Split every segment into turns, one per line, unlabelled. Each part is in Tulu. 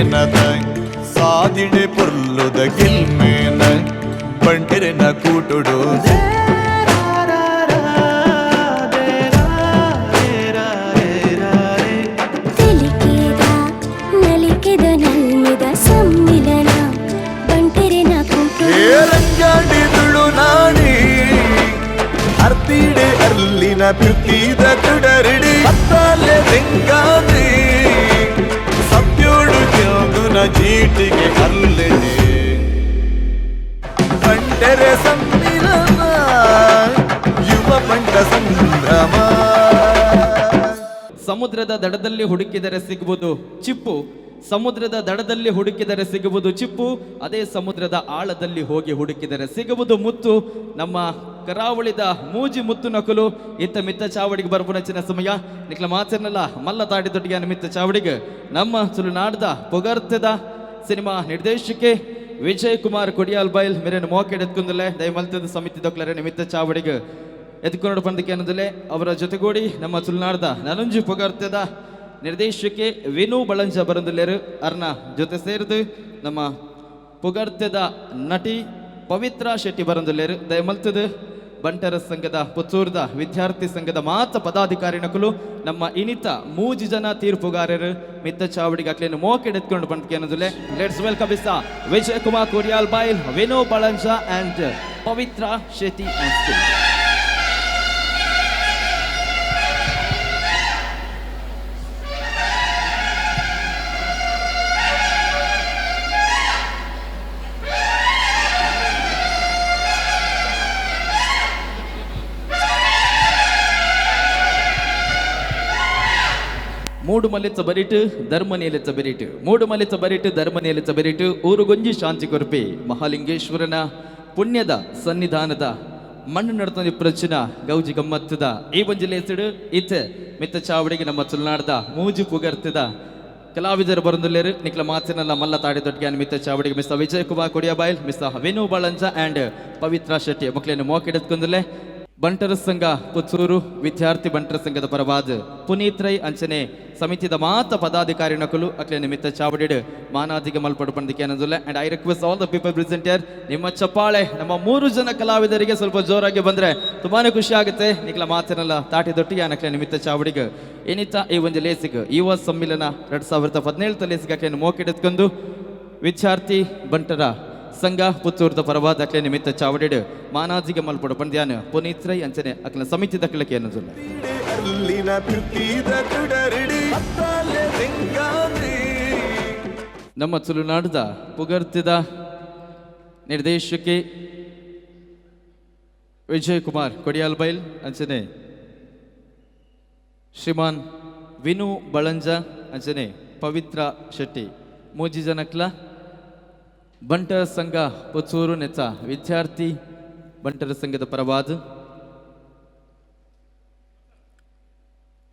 ಮೇನದ ಸಾದಿಡೆ ಪೊರ್ಲುದ ಗೆಲ್ಮೇನ ಬಂಟೆರೆನ ಕೂಟುಡು.
ತೆಲಿಕೆದ ನಲಿಕೆದ ನಲ್ಮೆದ ಸಮ್ಮಿಲನ ಬಂಟೆರೆನ ಕೂಟು.
ಹೇ ರಂಜಾಡಿ ತುಳುನಾಡಿ ಅರ್ತಿಡೆ ಅರ್ಲಿನ ಪಿರ್ತಿದ ತುಡರಿಡಿ ಅತ್ತಾಲೆ ತೆಂಗಾದಿ ಸತ್ಯೋಡು ಗೆಲ್ದುನ ಜೀಟಿಗೆ ಅಲ್ಲಿಡಿ ಬಂಟರೆ ಸಮ್ಮಿಲನ ಯುವ ಬಂಟ ಸಂಭ್ರಮ.
ಸಮುದ್ರದ ದಡದಲ್ಲಿ ಹುಡುಕಿದರೆ ಸಿಗುವುದು ಚಿಪ್ಪು, ಸಮುದ್ರದ ದಡದಲ್ಲಿ ಹುಡುಕಿದರೆ ಸಿಗುವುದು ಚಿಪ್ಪು, ಅದೇ ಸಮುದ್ರದ ಆಳದಲ್ಲಿ ಹೋಗಿ ಹುಡುಕಿದರೆ ಸಿಗುವುದು ಮುತ್ತು. ನಮ್ಮ ಕರಾವಳಿದ ಮೂಜಿ ಮುತ್ತು ನಕಲು ಇತ್ತ ಮಿತ್ತ ಚಾವಡಿಗೆ ಬರ್ಪುನಂಚಿನ ಸಮಯ. ನಿಕ್ಲ ಮಾತಿರ್ನಲ್ಲ ಮಲ್ಲ ತಾಡಿ ದೊಡ್ಡಿಗೆ ಮಿತ್ತ ಚಾವಡಿಗೆ ನಮ್ಮ ತುಳುನಾಡ್ದ ಪುಗರ್ತೆದ ಸಿನಿಮಾ ನಿರ್ದೇಶಕೆ ವಿಜಯ್ ಕುಮಾರ್ ಕೊಡಿಯಾಲ್ ಬೈಲ್ ಮೇರೆನ ಮೋಕೆಡ್ ಎತ್ಕೊಂದಲೆ ದಯಮಲ್ತದ ಸಮಿತಿ ದೊಕ್ಲರೆ ನಿಮಿತ್ತ ಚಾವಡಿಗೆ ಎತ್ಕೊಂಡು ಬಂದಕ್ಕೆ ಅನ್ನೋದಲ್ಲೇ. ಅವರ ಜೊತೆಗೂಡಿ ನಮ್ಮ ತುಳುನಾಡ್ದ ನನಂಜು ಪುಗರ್ತೆದ ನಿರ್ದೇಶಕೆ ವಿನು ಬಳಂಜ ಬರಂದುಲ್ಲೇರು. ಅರ್ನ ಜೊತೆ ಸೇರಿದು ನಮ್ಮ ಪುಗರ್ತೆದ ನಟಿ ಪವಿತ್ರ ಶೆಟ್ಟಿ ಬರಂದುಲ್ಲೇರು. ದಯಮಲ್ತದ ಬಂಟರ ಸಂಘದ ಪುತ್ತೂರ್ದ ವಿದ್ಯಾರ್ಥಿ ಸಂಘದ ಮಾತ ಪದಾಧಿಕಾರಿ ನಕಲು ನಮ್ಮ ಇನಿತ ಮೂಜಿ ಜನ ತೀರ್ಪುಗಾರರು ಮಿತ್ತ ಚಾವಡಿಗೆ ಅಕ್ಲೇನು ಮೋಕೆಡ್ ಎತ್ಕೊಂಡು ಬಂದಕ್ಕೆ ಅನ್ನೋದಿಲ್ಲ. Let's welcome ಇಸ್ತ ವಿಜಯ್ ಕುಮಾರ್ ಕೊಡಿಯಾಲ್ ಬೈಲ್, Vinu Balanja and Pavithra Shetty on stage. ಮೂಡು ಮಲೆತ್ತ ಬರಿಟು ಧರ್ಮ ನೇಲೆತ್ತ ಬೆರಿಟು, ಮೂಡು ಮಲೆತ್ತ ಬರಿಟು ಧರ್ಮ ನೇಲೆತ್ತ ಬೆರಿಟು, ಊರುಗೊಂಜಿ ಶಾಂತಿ ಕೊರ್ಪಿ ಮಹಾಲಿಂಗೇಶ್ವರನ ಪುಣ್ಯದ ಸನ್ನಿಧಾನದ ಮಣ್ಣು ನಡ್ತೊಂದಿ ಪ್ರಚನ ಗೌಜಿ ಗಮ್ಮತ್ತದ ಈ ಒಂಜಿ ಲೇಸಿಡು ಇತ್ತೆ ಮಿತ್ತ ಚಾವಡಿಗೆ ನಮ್ಮ ತುಳುನಾಡ್ದ ಮೂಜಿ ಪುಗರ್ತದ ಕಲಾವಿದರು ಬರಂದುಲ್ಲೇರು. ನಿಕ್ಲ ಮಾತಿನಲ್ಲ ಮಲ್ಲ ತಾಡಿ ದೊಡ್ಡ ಮಿತ್ತ ಚಾವಡಿಗೆ ಮಿಸ್ಟರ್ ವಿಜಯ್ ಕುಮಾರ್ ಕೊಡಿಯಬೈಲ್, ಮಿಸ್ಟರ್ ವಿನು ಬಳಂಜ ಅಂಡ್ ಪವಿತ್ರ ಶೆಟ್ಟಿ ಮಕ್ಕಳನ್ನು ಮೋಕೆಡೆತ್ಕೊಂದಲೆ. ಬಂಟರ ಸಂಘ ಪುತ್ತೂರು ವಿದ್ಯಾರ್ಥಿ ಬಂಟರ ಸಂಘದ ಪರವಾದ ಪುನೀತ್ ರೈ ಅಂಚನೆ ಸಮಿತಿದ ಮಾತ ಪದಾಧಿಕಾರಿ ನಕಲು ಅಕ್ಲೆ ನಿಮಿತ್ತ ಚಾವಡಿಡ್ ಮಾನಾದಿಗೆ ಮಲ್ಪಡು ಪಂದಿಕೆ ಅನ್ನೋದಿಲ್ಲ. And I request all the people present, ನಿಮ್ಮ ಚಪ್ಪಾಳೆ ನಮ್ಮ ಮೂರು ಜನ ಕಲಾವಿದರಿಗೆ ಸ್ವಲ್ಪ ಜೋರಾಗಿ ಬಂದ್ರೆ ತುಂಬಾನೇ ಖುಷಿ ಆಗುತ್ತೆ. ನಿಕ್ಲ ಮಾತಿನಲ್ಲ ತಾಟಿ ದೊಟ್ಟಿಗೆ ಅನಕ್ಲೆ ನಿಮಿತ್ತ ಚಾವಡಿಗೆ ಏನಿತ್ತ ಈ ಒಂದು ಲೇಸಿಗೆ ಯುವ ಸಮ್ಮಿಲನ 2017 ಲೇಸಿಗೆ ಅಕ್ಲೆ ಮೋಕೆಡೆತ್ಕೊಂಡು ವಿದ್ಯಾರ್ಥಿ ಬಂಟರ ಸಂಘ ಪುತ್ತೂರ್ದ ಪರವಾದ ಅಕ್ಲೆ ನಿಮಿತ್ತ ಚಾವಡಿಡ್ ಮಾನಾದಿಗೆ ಮಲ್ಪಡು ಪಂದ್ಯಾನ ಪುನೀತ್ ರೈ ಅಂಚನೆ ಅಕ್ಲ ಸಮಿತಿ ದಕ್ಕಲಕ್ಕೆ ಅನ್ನೋದಿಲ್ಲ.
ಅಲ್ಲಿನ ಪಿರ್ತಿದ ತುಡರಿಡಿ ಅತ್ತಾಲೆ ತೆಂಗಾದಿ.
ನಮ್ಮ ತುಳುನಾಡದ ಪುಗರ್ತಿದ ನಿರ್ದೇಶಕಿ ವಿಜಯ್ ಕುಮಾರ್ ಕೊಡಿಯಾಲ್ ಬೈಲ್ ಅಂಚನೆ ಶ್ರೀಮಾನ್ ವಿನು ಬಳಂಜ ಅಂಚನೆ ಪವಿತ್ರ ಶೆಟ್ಟಿ ಮೂಜಿ ಜನಕ್ಲ ಬಂಟರ ಸಂಘ ಪುತ್ತೂರು ನೆತ್ತ ವಿದ್ಯಾರ್ಥಿ ಬಂಟರ ಸಂಘದ ಪರವಾದ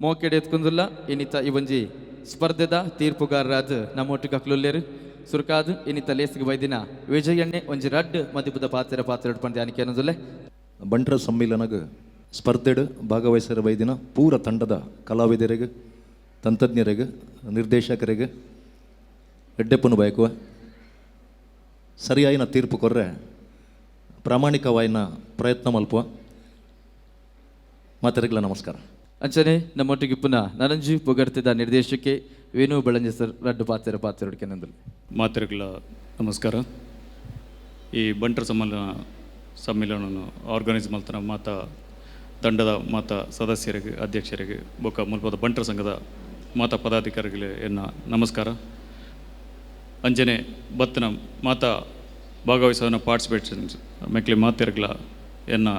ಮೋಕೆಡೆ ಎತ್ಕೊಂದುಲ್ಲ. ಇನಿತ ಈ ಒಂಜಿ ಸ್ಪರ್ಧೆದ ತೀರ್ಪುಗಾರರಾದ ನಮ್ಮೊಟ್ಟಿಗೆ ಅಕ್ಲುಲ್ಲೇರು. ಸುರ್ಕಾದ್ ಇನಿತ ಲೇಸಿಗೆ ಬೈದಿನ ವಿಜಯಣ್ಣೆ ಒಂಜಿ ರಡ್ಡ್ ಮದಿಪುದ ಪಾತ್ರ ಪಾತ್ರ ಪಂಡ ಅನಿಕೆ ಅನ್ನೋದಿಲ್ಲ.
ಬಂಟರ ಸಮ್ಮೇಳನಗ ಸ್ಪರ್ಧೆಡ್ ಭಾಗವಹಿಸಿರ ಬೈದಿನ ಪೂರ ತಂಡದ ಕಲಾವಿದರಿಗೆ, ತಂತ್ರಜ್ಞರಿಗೆ, ನಿರ್ದೇಶಕರಿಗೆ ಎಡ್ಡೆಪ್ಪನು ಬಯಕುವ. ಸರಿಯಾಯಿನ ತೀರ್ಪು ಕೊರ್ರೆ ಪ್ರಾಮಾಣಿಕವಾಯಿನ ಪ್ರಯತ್ನ ಮಲ್ಪುವ. ಮಾತರಿಗ್ಲ ನಮಸ್ಕಾರ.
ಅಂಚನೆ ನಮ್ಮೊಟ್ಟಿಗೆ ಪುನಃ ನರಂಜಿ ಪುಗರ್ತಿದ ನಿರ್ದೇಶಕ್ಕೆ ವೇಣು ಬಳಂಜ ಸರ್ ರಡ್ಡು ಪಾತ್ರ ಪಾತ್ರ ನಂದಲು.
ಮಾತೃಗಳ ನಮಸ್ಕಾರ. ಈ ಬಂಟರ ಸಮ್ಮೇಳನ ಸಮ್ಮೇಳನವನ್ನು ಆರ್ಗನೈಸ್ ಮಲ್ತನ ಮಾತ ತಂಡದ ಮಾತ ಸದಸ್ಯರಿಗೆ, ಅಧ್ಯಕ್ಷರಿಗೆ, ಬೊಕ್ಕ ಮುಲ್ಪದ ಬಂಟರ ಸಂಘದ ಮಾತಾ ಪದಾಧಿಕಾರಿಗಳಿಗೆ ಎನ್ನ ನಮಸ್ಕಾರ. ಅಂಚನೆ ಬತ್ತನ ಮಾತಾ ಭಾಗವಹಿಸೋನ ಪಾರ್ಟಿಸಿಪೇಷನ್ಸ್ ಮೆಕ್ಲಿ ಮಾತಿರ್ಗ್ಲ ಎನ್ನ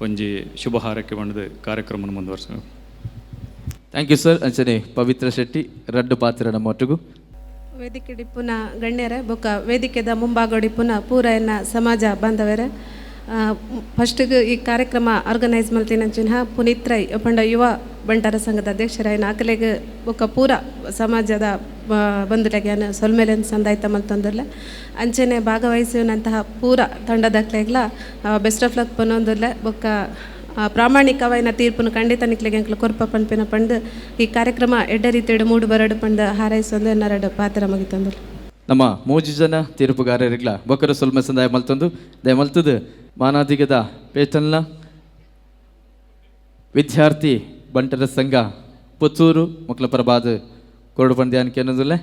ಒಂಜಿ ಶುಭ ಹಾರೈಕೆ ಮಾಡಿದ ಕಾರ್ಯಕ್ರಮ ಮುಂದುವರ್ಸ.
Thank you sir. ಅಂಚನೆ ಪವಿತ್ರ ಶೆಟ್ಟಿ ರಡ್ಡು ಪಾತ್ರ ನಮ್ಮೊಟ್ಟಿಗೂ.
ವೇದಿಕೆ ಡಿಪ್ಪುನ ಗಣ್ಯರೇ, ಬೊಕ್ಕ ವೇದಿಕೆದ ಮುಂಭಾಗಡಿಪ್ಪುನ ಪೂರ ಎನ್ನ ಸಮಾಜ ಬಾಂಧವರೇ, ಫಸ್ಟಿಗೆ ಈ ಕಾರ್ಯಕ್ರಮ ಆರ್ಗನೈಸ್ ಮಲ್ತಿನಂಚಿನ ಪುನೀತ್ ರೈ ಪಂಡ ಯುವ ಬಂಟರ ಸಂಘದ ಅಧ್ಯಕ್ಷರಾಯಿನ ಅಕಲೆಗ್ ಬೊಕ್ಕ ಪೂರ ಸಮಾಜದ ಬಂಧುಲೆಗ್ ಸೊಲ್ಮೆಲೆನ್ ಸಂದಾಯ್ತ ಮಲ್ತೊಂದುಲ್ಲೆ. ಅಂಚನೆ ಭಾಗವಹಿಸಿದಂತಹ ಪೂರ ತಂಡದಕ್ಲೆಗ್ಲ ಬೆಸ್ಟ್ ಆಫ್ ಲಕ್ ಪನೊಂದುಲ್ಲೆ. ಬೊಕ್ಕ ಪ್ರಾಮಾಣಿಕವಾಯಿನ ತೀರ್ಪುನು ಖಂಡಿತ ನಿಕ್ಲೆಗ್ ಎಂಕ್ಲು ಕೊರ್ಪ ಪನ್ಪಿನ ಪಂದ್ ಈ ಕಾರ್ಯಕ್ರಮ ಎಡ್ಡೆ ರೀತಿಡ್ ಮೂಡು ಬರಡು ಪಂದ್ ಹಾರೈಸೊಂದು ಎನ್ನರಡು ಪಾತೆರ ಮುಗಿತೊಂದುಲ್ಲೆ.
ನಮ್ಮ ಮೂಜಿ ಜನ ತೀರ್ಪುಗಾರರಿಗ್ಲ ಬೊಕ್ಕರ ಸೊಲ್ಮೆ ಸಂದಾಯ ಮಲ್ತೊಂದು ದಯ ಮಲ್ತದು ಮಾನಾದಿಗದ ಪೇಟಲ್ನ ವಿದ್ಯಾರ್ಥಿ ಬಂಟರ ಸಂಘ ಪುತ್ತೂರು ಮಕ್ಕಳ ಪ್ರಭಾದ ಕೊರಡು ಪಂದ್ಯಾನ ಕೇನದುಲ್ಲೆ.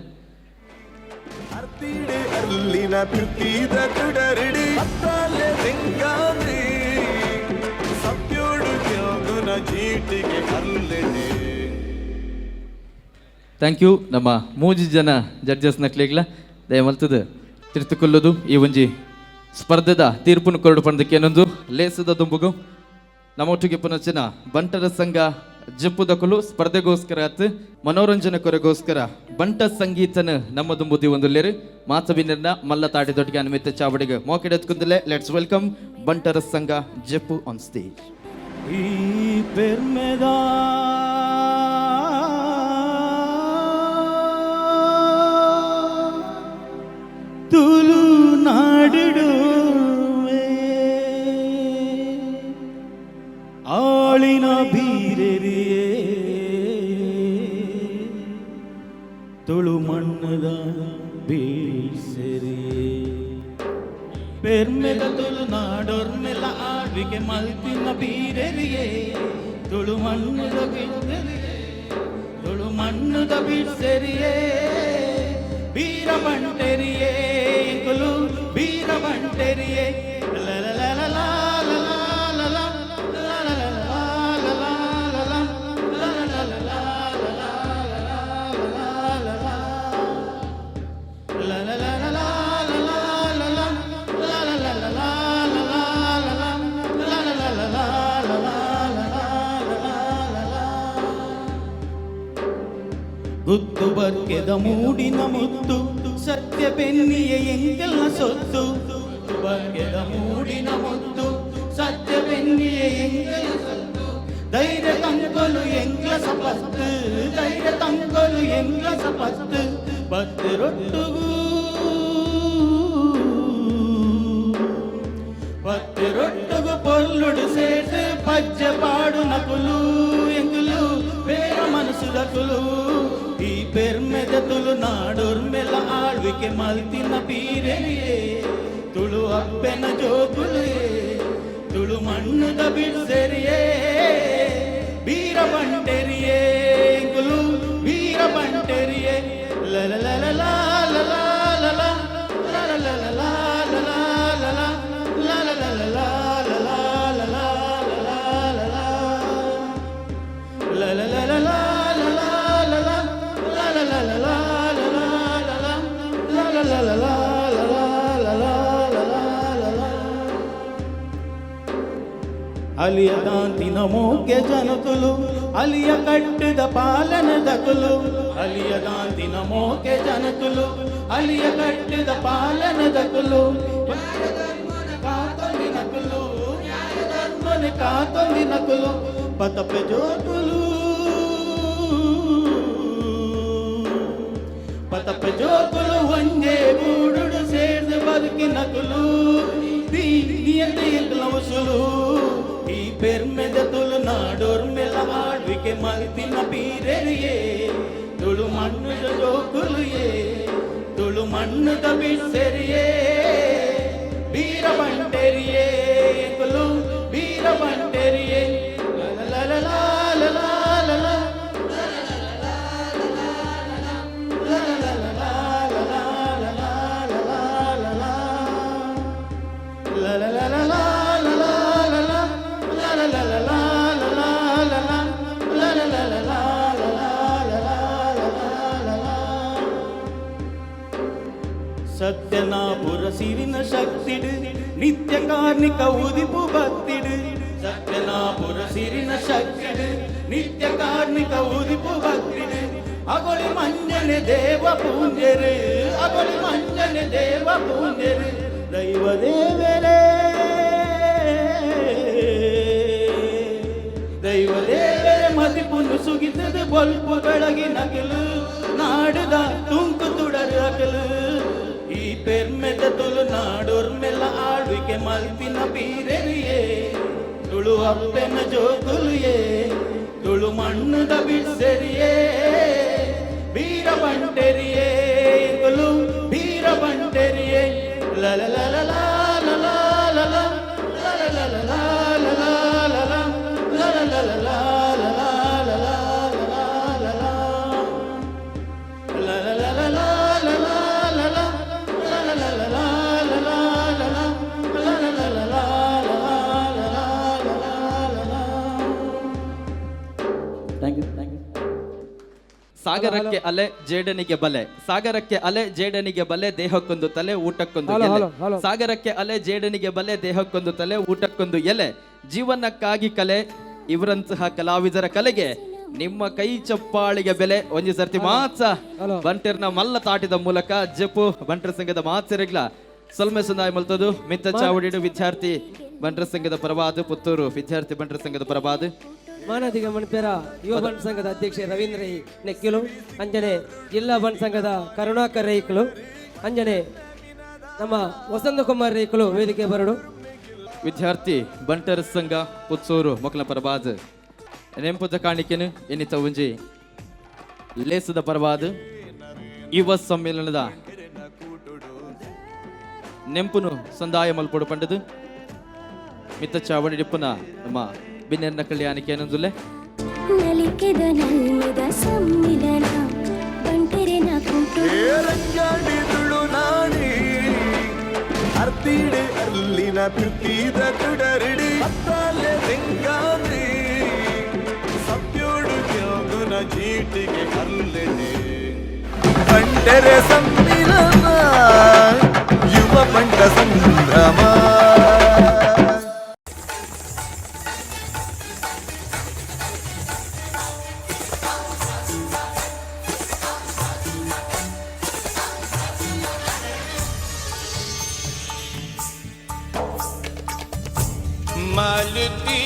ಅರ್ತಿಡೆ ಅಲ್ಲಿನ ಪಿರ್ತಿದ ತುಡರಿಡಿ ಅತ್ತಾಲೆ ತೆಂಗಾದ್ರಿ ಸತ್ಯೋಡು ತ್ಯೋಗುನ ಜೀಟಿಗೆ ಅಲ್ಲೆಡೆ.
Thank you ನಮ್ಮ ಮೂಜಿ ಜನ ಜಡ್ಜಸ್ ನಕ್ಲೆಗ್ಲ. ದಯ ಮಲ್ತದು ತಿರ್ತುಕೊಲ್ಲುದು ಈ ಒಂಜಿ ಸ್ಪರ್ಧೆದ ತೀರ್ಪುನು ಕೊರಡು ಪಂದಕ್ಕೇನೊಂದು ಲೇಸದ ದುಂಬುಗು ನಮ್ಮೊಟ್ಟಿಗೆ ಪುನಚಿನ ಬಂಟರ ಸಂಘ ಜಪ್ಪುದಕುಲು ಸ್ಪರ್ಧೆಗೋಸ್ಕರ ಅತ್ ಮನೋರಂಜನೆ ಕೊರೆಗೋಸ್ಕರ ಬಂಟ ಸಂಗೀತನ ನಮ್ಮ ದುಂಬುದಿ ಒಂದು ಲೇರು ಮಾತವಿನ ಮಲ್ಲ ತಾಟಿ ದೊಡ್ಡ ಅನುಮಿತ ಚಾವಡಿಗೆ ಮೋಕೆಡೆತ್ಕುಂದಲೆ. Let's welcome ಬಂಟರ ಸಂಘ ಜಪ್ಪು ಆನ್ ಸ್ಟೇಜ್.
ಈ ಪೆರ್ಮೆದ ತುಳುನಾಡುಡುವೆ ಆಳಿನ ಬೀರೆರಿಯೇ, ತುಳು ಮಣ್ಣದ ಬೀಸೆರಿಯೇ, ಪೆರ್ಮೆದ ತುಳುನಾಡೊರ್ಮೆಲ ಆಳ್ವಿಕೆ ಮಲ್ತಿನ ಬೀರೆರಿಯೇ, ತುಳು ಮಣ್ಣದ ಬೀರೆರಿಯೇ, ತುಳು ಮಣ್ಣದ ಬೀಸೆರಿಯೇ, ವೀರ ಬಂಟೆರಿಯೇ, ಎಂಕುಲು ವೀರ ಬಂಟೆರಿಯೇ. ಲಲಲಲಲಾ ಲಲಲಲಾ ಲಲಲಲಲಾ ಲಲಲಲಾ ಲಲಲಲಲಾ ಲಲಲಲಲಾ ಲಲಲಲಲಾ ಲಲಲಲಲಾ ಲಲಲಲಲಾ ಲಲಲಲಲಾ ಲಲಲಲಲಾ. ಗುತ್ತು ಬರ್ಕೆದ ಮೂಡಿನ ಮುತ್ತು ಸತ್ಯ ಬೆನ್ನಿಯ ಎಂಕಲ್ನ ಸೊತ್ತು. ಬರ್ಕೆದ ಮೂಡಿನ ಮುತ್ತು ಸತ್ಯ ಬೆನ್ನಿಯ ಎಂಕಲ್ನ ಸೊತ್ತು. ಧೈರ್ಯ ತಂಕೊಲು ಎಂಕ್ಲ ಸಪತ್ತು, ಧೈರ್ಯ ತಂಕೊಲು ಎಂಕ್ಲ ಸಪತ್ತು. ಬತ್ತು ರೊಟ್ಟುಗೂ, ಪತ್ತು ರೊಟ್ಟುಗು ಪೊರ್ಲುಡು ಸೇರ್ದು ಪಜ್ಜೆ ಪಾಡು ನಕುಲು ಎಂಗುಲು ಬೇರ ಮನಸ್ಸುದಕುಲು. ಈ ಪೆರ್ಮೆದ ತುಳು ನಾಡೊರ್ಮೆಲ ಆಳ್ವಿಕೆ ಮಲ್ತಿನ ಪೀರೆರಿಯೇ, ತುಳು ಅಪ್ಪೆನ ಜೋಕುಲುಯೇ, ತುಳು ಮಣ್ಣುದ ಬಿಡ್ಸೆರಿಯೇ, ವೀರ ಬಂಟೆರಿಯೇ, ಎಂಕುಲು ವೀರ ಬಂಟೆರಿಯೇ. ಲಲಲಲಲಾ ಲಲಲಲಾ ಲಲಲಲಲಾ ಲಲಲಲಾ ಲಲಲಲಲಾ ಲಲಲಲಲಾ ಲಲಲಲಲಾ ಲಲಲಲಾ ಲಲಲಲಲಾ ಲಲಲಲಲಾ ಲಲಲಲಲಾ. ಅಲಿಯ ದಾಂತಿನ ಮೋಕೆ ಜನತುಲು, ಅಲಿಯ ಕಟ್ಟಿದ ಪಾಲನದಕುಲು. ಅಲಿಯ ದಾಂತಿನ ಮೋಕೆ ಜನತುಲು, ಅಲಿಯ ಕಟ್ಟಿದ ಪಾಲನದಕುಲು. ಕಾತೊಂದಿ ನಕುಲು, ಧರ್ಮನೆ ಕಾತೊಂದಿ ನಕುಲು, ಪತಪೆ ಜೋಕುಲು, ಪತಪೆ ಜೋಕುಲು ಒಂಜೇ ಗೂಡುಡು ಸೇರ್ದು ಬದುಕಿನಕುಲು ನಿಯಂತ ಎಂಕಲ ಉಸುಲು. ಈ ಪೆರ್ಮೆದ ತುಳು ನಾಡೊರ್ಮೆಲ ಆಳ್ವಿಕೆ ಮಲ್ತಿನ ಪೀರೆರಿಯೇ, ತುಳು ಮಣ್ಣುದ ಜೋಕುಲುಯೇ, ತುಳು ಮಣ್ಣುದ ಬಿಡ್ಸೆರಿಯೇ, ವೀರ ಬಂಟೆರಿಯೇ, ಎಂಕುಲು ವೀರ ಬಂಟೆರಿಯೇ. ಲಲಲಲಲಾ ಲಲಲಲಾ ಲಲಲಲಲಾ ಲಲಲಲಲಾ ಲಲಲಲಲಾ ಲಲಲಲಾ ಲಲಲಲಲಾ ಲಲಲಲಾ ಲಲಲಲಲಾ ಲಲಲಲಲಾ. ಸತ್ಯನಾಪುರ ಸಿರಿನ ಶಕ್ತಿಡು, ನಿತ್ಯ ಕಾರ್ಣಿಕ ಉದಿಪು ಭಕ್ತಿಡು. ಸತ್ಯನಾಪುರ ಸಿರಿನ ಶಕ್ತಿಡು, ನಿತ್ಯ ಕಾರ್ಣಿಕ ಉದಿಪು ಭಕ್ತಿಡು. ಅಗೊಳಿ ಮಂಜನೆ ದೇವ ಪೂಂಜರು, ಅಗೊಳಿ ಮಂಜನೆ ದೇವ ಪೂಂಜರು, ದೈವ ದೇವರೇ, ದೈವ ದೇವರೇ ಮದಿಪುನು ಸುಗಿತದ ಬೊಲ್ಪು ಬೆಳಗಿನ ಅಕಲು ನಾಡುದ ತುಂಕು ತುಡರು ಅಕಲು. ಈ ಪೆರ್ಮೆದ ತುಳು ನಾಡೊರ್ಮೆಲ ಆಳ್ವಿಕೆ ಮಲ್ತಿನ ಪೀರೆರಿಯೇ, ತುಳು ತುಳು ಅಪ್ಪೆನ ಜೋಕುಲುಯೇ ತುಳು ಮಣ್ಣುದ ಬಿಡ್ಸೆರಿಯೇ ವೀರ ಬಂಟೆರಿಯೇ ಎಂಕುಲು ವೀರ ಬಂಟೆರಿಯೇ ಲಲ ಲಲ ಲಲ ಲಲ ಲಲ ಲಲ ಲಲ ಲಲ ಲಲ ಲಲ ಲಲ ಲಲ ಲಲ ಲಲ ಲಲ ಲಲ ಲಲ. Thank you, thank you.
ಸಾಗರಕ್ಕೆ ಅಲೆ, ಜೇಡನಿಗೆ ಬಲೆ. ಸಾಗರಕ್ಕೆ ಅಲೆ, ಜೇಡನಿಗೆ ಬಲೆ, ದೇಹಕ್ಕೊಂದು ತಲೆ, ಊಟಕ್ಕೊಂದು
ಹಲೋ,
ಎಲೆ.
Hello, hello.
ಸಾಗರಕ್ಕೆ ಅಲೆ, ಜೇಡನಿಗೆ ಬಲೆ, ದೇಹಕ್ಕೊಂದು ತಲೆ, ಊಟಕ್ಕೊಂದು ಎಲೆ, ಜೀವನಕ್ಕಾಗಿ ಕಲೆ. ಇವರಂತಹ ಕಲಾವಿದರ ಕಲೆಗೆ ನಿಮ್ಮ ಕೈ ಚಪ್ಪಾಳಿಗೆ ಬೆಲೆ. ಒಂಜಿ ಸರ್ತಿ ಮಾತ್ರ
ಹಲೋ.
ಬಂಟರ್ನ ಮಲ್ಲ ತಾಟಿದ ಮೂಲಕ ಜಪ್ಪು ಬಂಟರ ಸಂಘದ ಮಾತ್ಸರಿಗ್ಲ ಸೊಲ್ಮೆ ಸಂದಾಯ ಮಲ್ತದು. ಮಿತ್ತ ಚಾವಡಿಡು ವಿದ್ಯಾರ್ಥಿ ಬಂಟರ ಸಂಘದ ಪರವಾದ, ಪುತ್ತೂರು ವಿದ್ಯಾರ್ಥಿ ಬಂಟರ ಸಂಘದ ಪರವಾದ.
ಮಾನದಿಗ ಮಣಪೇರ ಯುವ ಬಂಟ್ ಸಂಘದ ಅಧ್ಯಕ್ಷ ರವೀಂದ್ರ ನೆಕ್ಕಿಲು, ಅಂಜನೆ ಜಿಲ್ಲಾ ಬಂಟ್ ಸಂಘದ ಕರುಣಾಕರ್ ರೈಕಲು, ಅಂಜನೆ ನಮ್ಮ ವಸಂತ ಕುಮಾರ್ ರೈಕಲು ವೇದಿಕೆ ಬರಡು.
ವಿದ್ಯಾರ್ಥಿ ಬಂಟರ ಸಂಘ ಪುತ್ತೂರು ಮಕ್ಕಳ ಪರವಾದ ನೆಂಪುದ ಕಾಣಿಕೆನು ಎನ್ನಿತ ಒಂಜಿ ಲೇಸದ ಪರವಾದ ಯುವ ಸಮ್ಮೇಳನದ ನೆಂಪುನು ಸಂದಾಯ ಮಲ್ಪೊಡು ಪಂಡದು ಮಿತ್ತ ಚಾವಡಿ ಡಿಪ್ಪುನ ನಮ್ಮ ಬಿನ್ನೆರ್ನ ಕಲ್ಯಾಣಿಕೆ ಏನಂದುಲ್ಲೆ.
ನಲಿಕೆದ ನಲ್ಮೆದ ಸಮ್ಮಿಲನ ಬಂಟೆರೆನ ಕೂಟು.
ರಂಗಾಡಿ ತುಳುನಾಡಿ ಅರ್ತಿಡೆ ಅಲ್ಲಿನ ಪ್ರೀತಿದ ತುಡರಿಡಿ ಅತ್ತಲೆ ತೆಂಗಾದಿ ಸತ್ಯೋಡು ಕ್ಯೋಗುನ ಜೀಟಿಗೆ ಅಲ್ಲೆಡೆ. ಬಂಟರೆ ಸಮ್ಮಿಲನ, ಯುವ ಬಂಟ ಸಂಭ್ರಮ.
मालती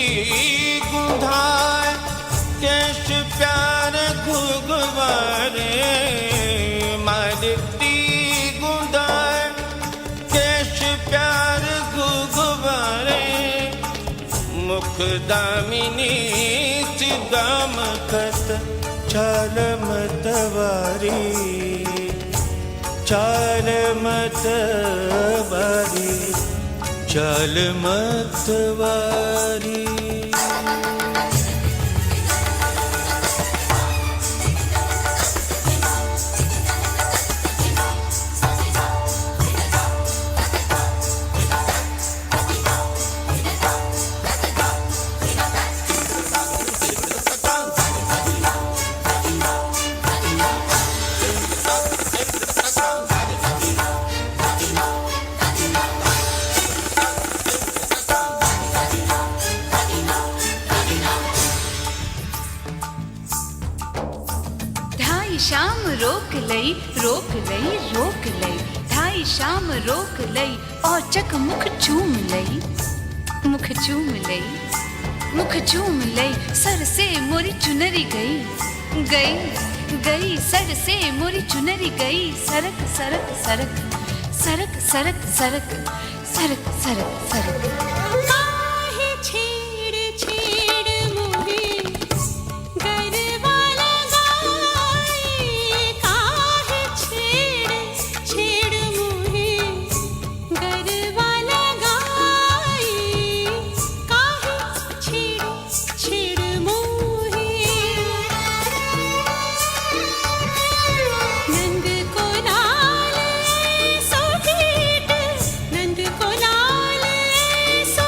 गुंधार केश प्यार घुघवारे, मालती गुंधार केश प्यार घुघवारे, मुख दामिनी सिदाम खत चाल मतवारी, चाल मतवारी, चाल मतवारी।
ढाई शाम रोक लई, रोक लई, रोक लई, ढाई शाम रोक लई, औचक मुख चूम लई, मुख चूम लई, मुख चूम लई, सर से मोरी चुनरी गई, गई, गई, सर से मोरी चुनरी गई, सरक सरक सरक सरक सरक सरक सरक सरक सरक।
काहे छेड़ छेड़ मोहे गरबा लगाए, काहे छेड़ छेड़ मोहे गरबा लगाए, काहे छेड़ छेड़ मोहे। नंद को लाल सो भेट, नंद को लाल सो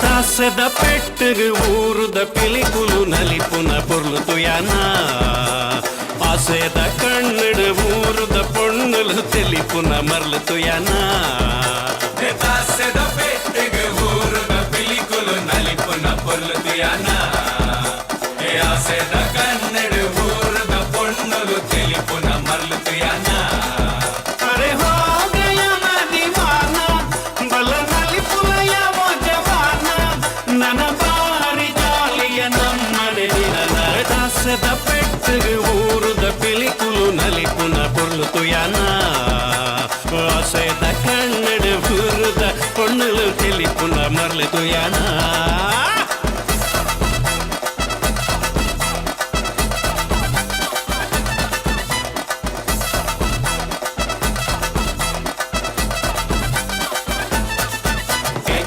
ತಾಸದ ಪೆಟ್ಟುಗು ಊರುದ ಪಿಲಿಕುಲು ನಲಿಪುನ ಪೊರ್ಲು ತುಯಾನ ಆಸೆದ ಕಣ್ಣುಡು ಊರುದ ಪೊಣ್ಣುಲು ತೆಲಿಪುನ ಮರ್ಲು ತುಯಾನ ತಾಸದ ಪೆಟ್ಟುಗು ಊರುದ ಪಿಲಿಕುಲು ನಲಿಪುನ ಪೊರ್ಲು ತುಯಾನ ಆಸೆದ ಕಣ್ಣುಡು ಊರುದ ಪೊಣ್ಣುಲು ತೆಲಿಪುನ ಮರ್ಲು ತುಯಾನ ಅರೆ ಹೋ ಗಯ ದೀವಾನ ಬಲ ನಲಿಪುಲಯ ಜವಾನ ನನ ಬಾರಿ ಜಾಲಿಯ ನಮ್ಮನೆ ದಿನನ ದಾಸದ ಪೆಟ್ಟುಗು ಊರುದ ಪಿಲಿಕುಲು ನಲಿಪುನ ಪೊರ್ಲು ತುಯಾನ ಆಸೆದ ಕಣ್ಣಡು ಊರುದ ಪೊಣ್ಣುಲು ತೆಲಿಪುನ ಮರ್ಲು ತುಯಾನ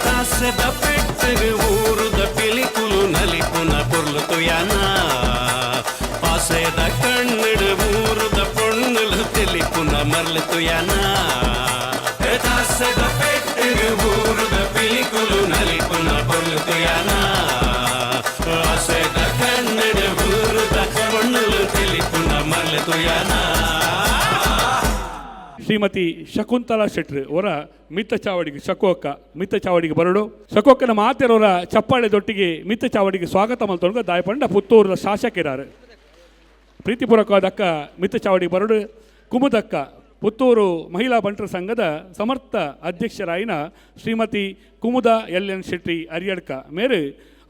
ತಾಸದ ಪೆಟ್ಟುಗು ಊರುದ ಪಿಲಿಕುಲು ನಲಿಪುನ ಪೊರ್ಲು ತುಯಾನ ಆಸೆದ ಕಣ್ಣುಡು ಊರುದ ಪೊಣ್ಣುಲು ತೆಲಿಪುನ ಮರ್ಲು ತುಯಾನ ತಾಸದ ಪೆಟ್ಟುಗು ಊರುದ ಪಿಲಿಕುಲು ನಲಿಪುನ ಪೊರ್ಲು ತುಯಾನ ಆಸೆದ ಕಣ್ಣುಡು ಊರುದ ಪೊಣ್ಣುಲು ತೆಲಿಪುನ ಮರ್ಲು ತುಯಾನ.
ಶ್ರೀಮತಿ ಶಕುಂತಲಾ ಶೆಟ್ರು ಅವರ ಮಿತ್ತ ಚಾವಡಿಗೆ, ಶಕೋಕ್ಕ ಮಿತ್ತ ಚಾವಡಿಗೆ ಬರಡು. ಶಕೋಕ್ಕನ ಮಾತೆರವರ ಚಪ್ಪಾಳೆ ದೊಟ್ಟಿಗೆ ಮಿತ್ತ ಚಾವಡಿಗೆ ಸ್ವಾಗತ ಮಲ್ತೊಂಡು ದಾಯಪಂಡ ಪುತ್ತೂರದ ಶಾಸಕಿರಾರು ಪ್ರೀತಿಪೂರ್ವಕವಾದ ಅಕ್ಕ ಮಿತ್ತ ಚಾವಡಿಗೆ ಬರಡು. ಕುಮುದಕ್ಕ ಪುತ್ತೂರು ಮಹಿಳಾ ಬಂಟರ ಸಂಘದ ಸಮರ್ಥ ಅಧ್ಯಕ್ಷರಾಯಿನ ಶ್ರೀಮತಿ ಕುಮುದ ಎಲ್ ಎನ್ ಶೆಟ್ಟಿ ಅರಿಯಡ್ಕ ಮೇರು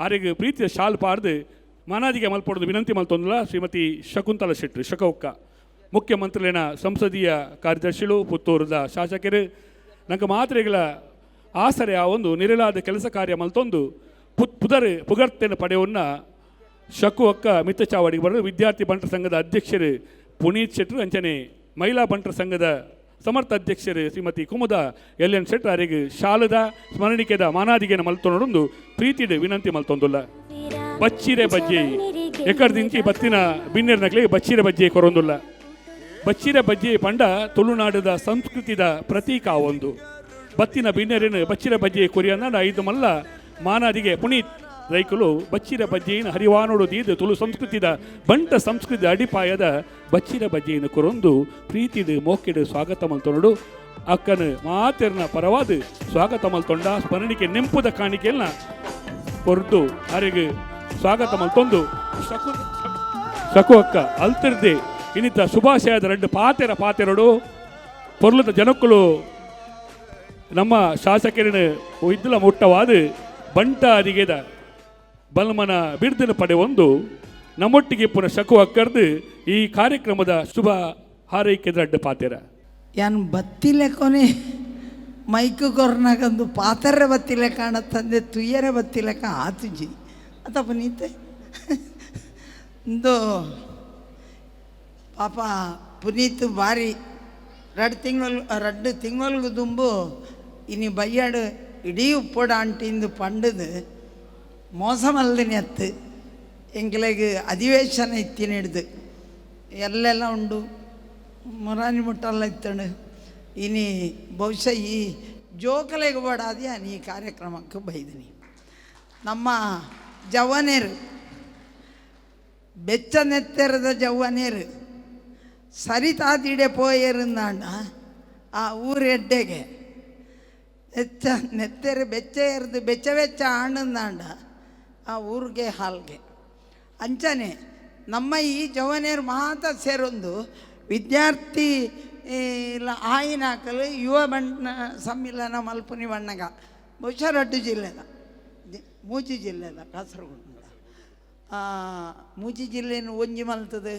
ಆರಿಗೆ ಪ್ರೀತಿಯ ಶಾಲ್ ಪಾರ್ದು ಮಾನಾದಿಗೆ ಮಲ್ಪೊಡದು ವಿನಂತಿ ಮಲ್ತೊಂದುಲ. ಶ್ರೀಮತಿ ಶಕುಂತಲಾ ಶೆಟ್ಟಿ ಶಕೋಕ್ಕ ಮುಖ್ಯಮಂತ್ರಿನ ಸಂಸದೀಯ ಕಾರ್ಯದರ್ಶಿಗಳು ಪುತ್ತೂರದ ಶಾಸಕರು ನಂಗೆ ಮಾತ್ರೆಗಳ ಆಸರೆ ಆ ಒಂದು ನಿರಳಾದ ಕೆಲಸ ಕಾರ್ಯ ಮಲ್ತೊಂದು ಪುದರ್ ಪುಗರ್ತೆನ ಪಡೆಯನ್ನ ಶಕು ಅಕ್ಕ ಮಿತ್ತ ಚಾವಡಿಗೆ ಬರೋದು. ವಿದ್ಯಾರ್ಥಿ ಬಂಟರ ಸಂಘದ ಅಧ್ಯಕ್ಷರು ಪುನೀತ್ ಶೆಟ್ಟರು ಅಂಚನೆ ಮಹಿಳಾ ಬಂಟರ ಸಂಘದ ಸಮರ್ಥ ಅಧ್ಯಕ್ಷರು ಶ್ರೀಮತಿ ಕುಮುದ ಎಲ್ ಎನ್ ಶೆಟ್ಟರ್ ಅವರಿಗೆ ಶಾಲದ ಸ್ಮರಣಿಕೆದ ಮಾನಾದಿಗೆನ ಮಲ್ತೊಂದು ಪ್ರೀತಿಡು ವಿನಂತಿ ಮಲ್ತೊಂದುಲ್ಲ. ಬಚ್ಚಿರೆ ಬಜ್ಜೆ ಎಕರ್ದಿಂಚಿ ಬತ್ತಿನ ಬಿನ್ನೆರ್ ನಕ್ಲಿಗೆ ಬಚ್ಚಿರೆ ಬಜ್ಜೆ ಕೊರೊಂದುಲ್ಲ. ಬಚ್ಚಿರ ಬಜ್ಜೆ ಪಂಡ ತುಳುನಾಡದ ಸಂಸ್ಕೃತಿದ ಪ್ರತೀಕ ಒಂದು. ಬತ್ತಿನ ಬಿನ್ನೆರಿನ ಬಚ್ಚಿರ ಬಜ್ಜೆ ಕೊರಿಯನ್ನ ಐದು ಮಲ್ಲ ಮಾನಾದಿಗೆ ಪುನೀತ್ ರೈಕುಲು ಬಚ್ಚಿರ ಬಜ್ಜೆಯನ್ನು ಹರಿವಾನೋಡು ದೀದು ತುಳು ಸಂಸ್ಕೃತಿದ ಬಂಟ ಸಂಸ್ಕೃತಿ ಅಡಿಪಾಯದ ಬಚ್ಚಿರ ಬಜ್ಜೆಯನ್ನು ಕೊರೊಂದು ಪ್ರೀತಿಡು ಮೋಕಿಡು ಸ್ವಾಗತ ಮಲ್ತೊಂಡು ಅಕ್ಕನ ಮಾತೆರ್ನ ಪರವಾದ ಸ್ವಾಗತ ಮಲ್ತೊಂಡ ಸ್ಮರಣಿಕೆ ನೆಂಪುದ ಕಾಣಿಕೆಯನ್ನ ಕೊರ್ದು ಅರೆಗೆ ಸ್ವಾಗತ ಮಲ್ತೊಂದು ಶಕು ಶಕು ಅಕ್ಕ ಅಲ್ತಿರ್ದೆ ಇನ್ನಿತ ಶುಭಾಶಯದ రెండు ಪಾತೆರ ಪಾತೆರಡು ಪೊರ್ಲದ ಜನಕ್ಕಳು ನಮ್ಮ ಶಾಸಕರಿನ ಇದ್ದಲ ಮುಟ್ಟವಾದ ಬಂಟ ಅದಿಗೆದ ಬಲ್ಮನ ಬಿರ್ದಿನ ಪಡೆಯೊಂದು ನಮ್ಮೊಟ್ಟಿಗೆ ಪುನಃ ಶಕು ಅಕ್ಕರ್ದು ಈ ಕಾರ್ಯಕ್ರಮದ ಶುಭ ಹಾರೈಕೆ ಅಡ್ಡ ಪಾತೆರ.
ಯಾನ್ ಬತ್ತಿಲೆ ಕೊನೆ ಮೈಕ್ ಕೊರ್ನಾಗಂದು ಪಾತೆರೆ ಬತ್ತಿಲೆ ಕಾಣತ್ತಂದೆ ತುಯ್ಯರೆ ಬತ್ತಿಲೆಕ ಆತುಜಿ ಅತ ಪುನೀತೆ. ಇಂದು ಪಾಪ ಪುನೀತ್ ಬಾರಿ 2 ತಿಂಗಳು ದುಂಬು ಇನಿ ಬಯ್ಯಾಡು ಇಡೀ ಉಪ್ಪೊಡ ಆಂಟಿಂದು ಪಂಡದು ಮೋಸ ಮಲ್ದಿನಿ ಅತ್ತು ಎಂಕ್ಲೆಗ್ ಅಧಿವೇಶನ ಇತ್ತಿನ ಹಿಡ್ದು ಎಲ್ಲೆಲ್ಲ ಉಂಡು ಮುರಾನಿ ಮುಟ್ಟಲ್ಲ ಇತ್ತಂಡು. ಇನಿ ಬಹುಶಃ ಈ ಜೋಕಲೆಗೆ ಬೋಡಾದಿ ಈ ಕಾರ್ಯಕ್ರಮಕ್ಕೆ ಬೈದಿನಿ. ನಮ್ಮ ಜವನೇರು ಬೆಚ್ಚ ನೆತ್ತೆರದ ಜವ್ವನೇರು ಸರಿತಾದಿಡೆ ಪೋಯೇರುಂದಾಂಡ ಆ ಊರೆಡ್ಡೆಗೆ ಬೆಚ್ಚ ನೆತ್ತೆರು ಬೆಚ್ಚ ಎರ್ದು ಬೆಚ್ಚ ಬೆಚ್ಚ ಆಣಂದಾಂಡ ಆ ಊರಿಗೆ ಹಾಲ್ಗೆ. ಅಂಚನೆ ನಮ್ಮ ಈ ಜವನೇರು ಮಾತ ಸೇರೊಂದು ವಿದ್ಯಾರ್ಥಿ ಇಲ್ಲ ಆಯಿನಾಕಲು ಯುವ ಬಣ್ಣ ಸಮ್ಮಿಲನ ಮಲ್ಪುನಿ ಬಣ್ಣಗ ಬಹುಶಃ ರಡ್ಡು ಜಿಲ್ಲೆದ ಮೂಜಿ ಜಿಲ್ಲೆದ ಕಾಸರಗೋಡು ಮೂಜಿ ಜಿಲ್ಲೆನು ಒಂಜಿ ಮಲ್ತದೆ.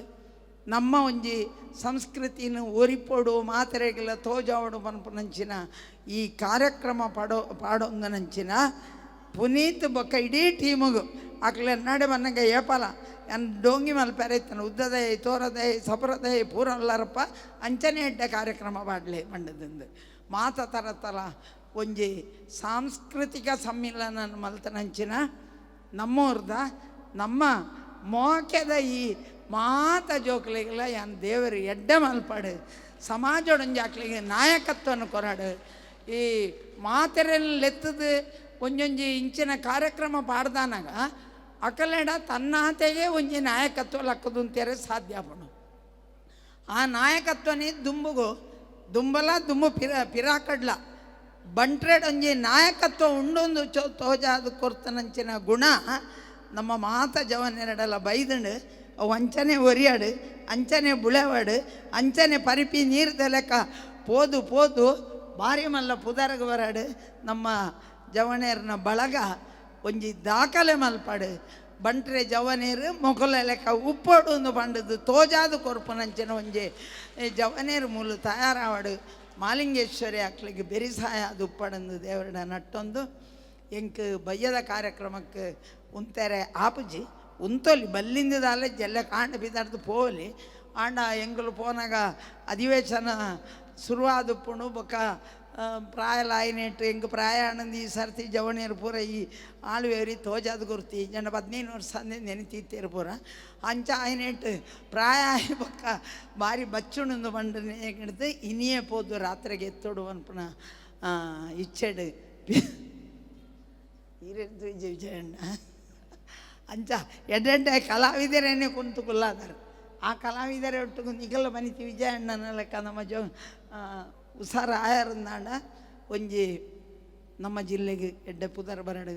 ನಮ್ಮ ಒಂಜಿ ಸಂಸ್ಕೃತಿನ ಒರಿಪೊಡು ಮಾತೆರೆಗಿಲ್ಲ ತೋಜಾವಡು ಪನ್ಪುನಂಚಿನ ಈ ಕಾರ್ಯಕ್ರಮ ಪಾಡೋ ಪಾಡೊಂದನಂಚಿನ ಪುನೀತ್ ಬೊಕ್ಕ ಇಡೀ ಟೀಮುಗು ಅಕ್ಲೆ ನಡೆ ಬನ್ನಗ ಏಪಲ ಎನ್ ಡೋಂಗಿ ಮಲ್ಪೆರೆ ಇತ್ತನ ಉದ್ದದೈ ತೋರದೈ ಸಪರದೈ ಪೂರ ಅಲ್ಲಾರಪ್ಪ ಅಂಚನೆ ಎಡ್ಡೆ ಕಾರ್ಯಕ್ರಮ ಪಾಡ್ಲೆ ಪಂಡದಂದು ಮಾತ ತರತಲ ಒಂಜಿ ಸಾಂಸ್ಕೃತಿಕ ಸಮ್ಮಿಲನ ಮಲ್ತನಂಚಿನ ನಮ್ಮೂರ್ದ ನಮ್ಮ ಮೋಕೆದ ಈ ಮಾತ ಜೋಕ್ಲಿಗೆಲ್ಲ ಯಾನ್ ದೇವರು ಎಡ್ಡೆ ಮಲ್ಪಾಡು ಸಮಾಜೊಡಂಜಿ ಅಕ್ಲಿಗೆ ನಾಯಕತ್ವವನ್ನು ಕೊರಾಡು. ಈ ಮಾತೆರೆಲ್ಲ ಲೆತ್ತದು ಒಂಜೊಂಜಿ ಇಂಚಿನ ಕಾರ್ಯಕ್ರಮ ಪಾಡ್ದಾನಾಗ ಅಕಲೆಡ ತನ್ನಾತೆಗೆ ಒಂಜಿ ನಾಯಕತ್ವ ಲಕ್ಕದುಂತೇರೆ ಸಾಧ್ಯ ಆಪುಂಡು. ಆ ನಾಯಕತ್ವನೇ ದುಂಬುಗು ದುಂಬಲ ದುಂಬು ಪಿರಾಕಡ್ಲ ಬಂಟ್ರೆಡ್ ಒಂಜಿ ನಾಯಕತ್ವ ಉಂಡೊಂದು ತೋಜಾದ ಕೊರ್ತನಂಚಿನ ಗುಣ ನಮ್ಮ ಮಾತ ಜವನೆರಡಲ ಬೈದಂಡು. ಅವು ಅಂಚನೆ ಒರಿಯಾಡು, ಅಂಚನೆ ಬುಳೆವಾಡು, ಅಂಚನೆ ಪರಿಪಿ ನೀರು ತಲೆಕ ಪೋದು ಪೋದು ಬಾರಿ ಮಲ್ಲ ಪುದರಗ ಬರಾಡು. ನಮ್ಮ ಜವನೇರ್ನ ಬಳಗ ಒಂಜಿ ದಾಖಲೆ ಮಲ್ಪಾಡು. ಬಂಟ್ರೆ ಜವನೇರು ಮೊಗಲ ಲೆಕ್ಕ ಉಪ್ಪೋಡು ಒಂದು ಪಂಡದು ತೋಜಾದ ಕೊರ್ಪುನಂಚಿನ ಒಂಜಿ ಜವನೇರು ಮೂಲು ತಯಾರಾವಡು. ಮಾಲಿಂಗೇಶ್ವರಿ ಅಕ್ಲಿಗೆ ಬೆರಿಸಾಯ ಅದು ಉಪ್ಪಡಂದು ದೇವರಡ ನಟ್ಟೊಂದು ಎಂಕ್ ಬಯ್ಯದ ಕಾರ್ಯಕ್ರಮಕ್ಕೆ ಉಂತೆರೆ ಆಪುಜಿ ಉಂತೊಲಿ ಬಲ್ಲಿಂದದಾಲೆ ಜಲ್ಲ ಕಾಂಡ ಬಿದಾಡ್ದು ಪೋಲಿ ಆಂಡ ಎಂಗುಲು ಪೋನಾಗ ಅಧಿವೇಶನ ಶುರುವಾದುಪ್ಪುಂಡು. ಬೊಕ್ಕ ಪ್ರಾಯಲ ಆಯ್ನೆಟ್ಟು ಎಂಕ್ ಪ್ರಾಯ ಆನಂದ್ ಈ ಸರ್ತಿ ಜವಣಿಯರು ಪೂರ ಈ ಆಳುವೇರಿ ತೋಜಾದ ಗುರ್ತಿ ಜನ 15 ವರ್ಷ ಅಂದೆ ನೆನತೀತೇರು ಪೂರ ಅಂಚ ಆಯ್ನೆಟ್ಟು ಪ್ರಾಯ ಆಯ್ ಬೊಕ್ಕ ಬಾರಿ ಬಚ್ಚುಣಂದು ಬಂಡನೆ ಹಿಡ್ದು ಇನಿಯೇ ಪೋದು ರಾತ್ರಿಗೆ ಎತ್ತೋಡು ಅನ್ಪುನ ಇಚ್ಛೆಡು ಈರೆಂದು ವಿಜಯ ವಿಜಯಣ್ಣ ಅಂಚ ಎಡ್ಡೆಡ್ಡೆ ಕಲಾವಿದರೇನೆ ಕುಂತು ಕುಲ್ಲಾದಾರ. ಆ ಕಲಾವಿದರೇ ಒಟ್ಟಿಗೆ ನಿಗಲ ಬನಿತಿ ವಿಜಯಣ್ಣನ ಲೆಕ್ಕ ನಮ್ಮ ಜೋ ಉಸಾರ ಆಯರಂದಾಂಡ ಒಂಜಿ ನಮ್ಮ ಜಿಲ್ಲೆಗೆ ಎಡ್ಡೆ ಪುದರ್ ಬರಡು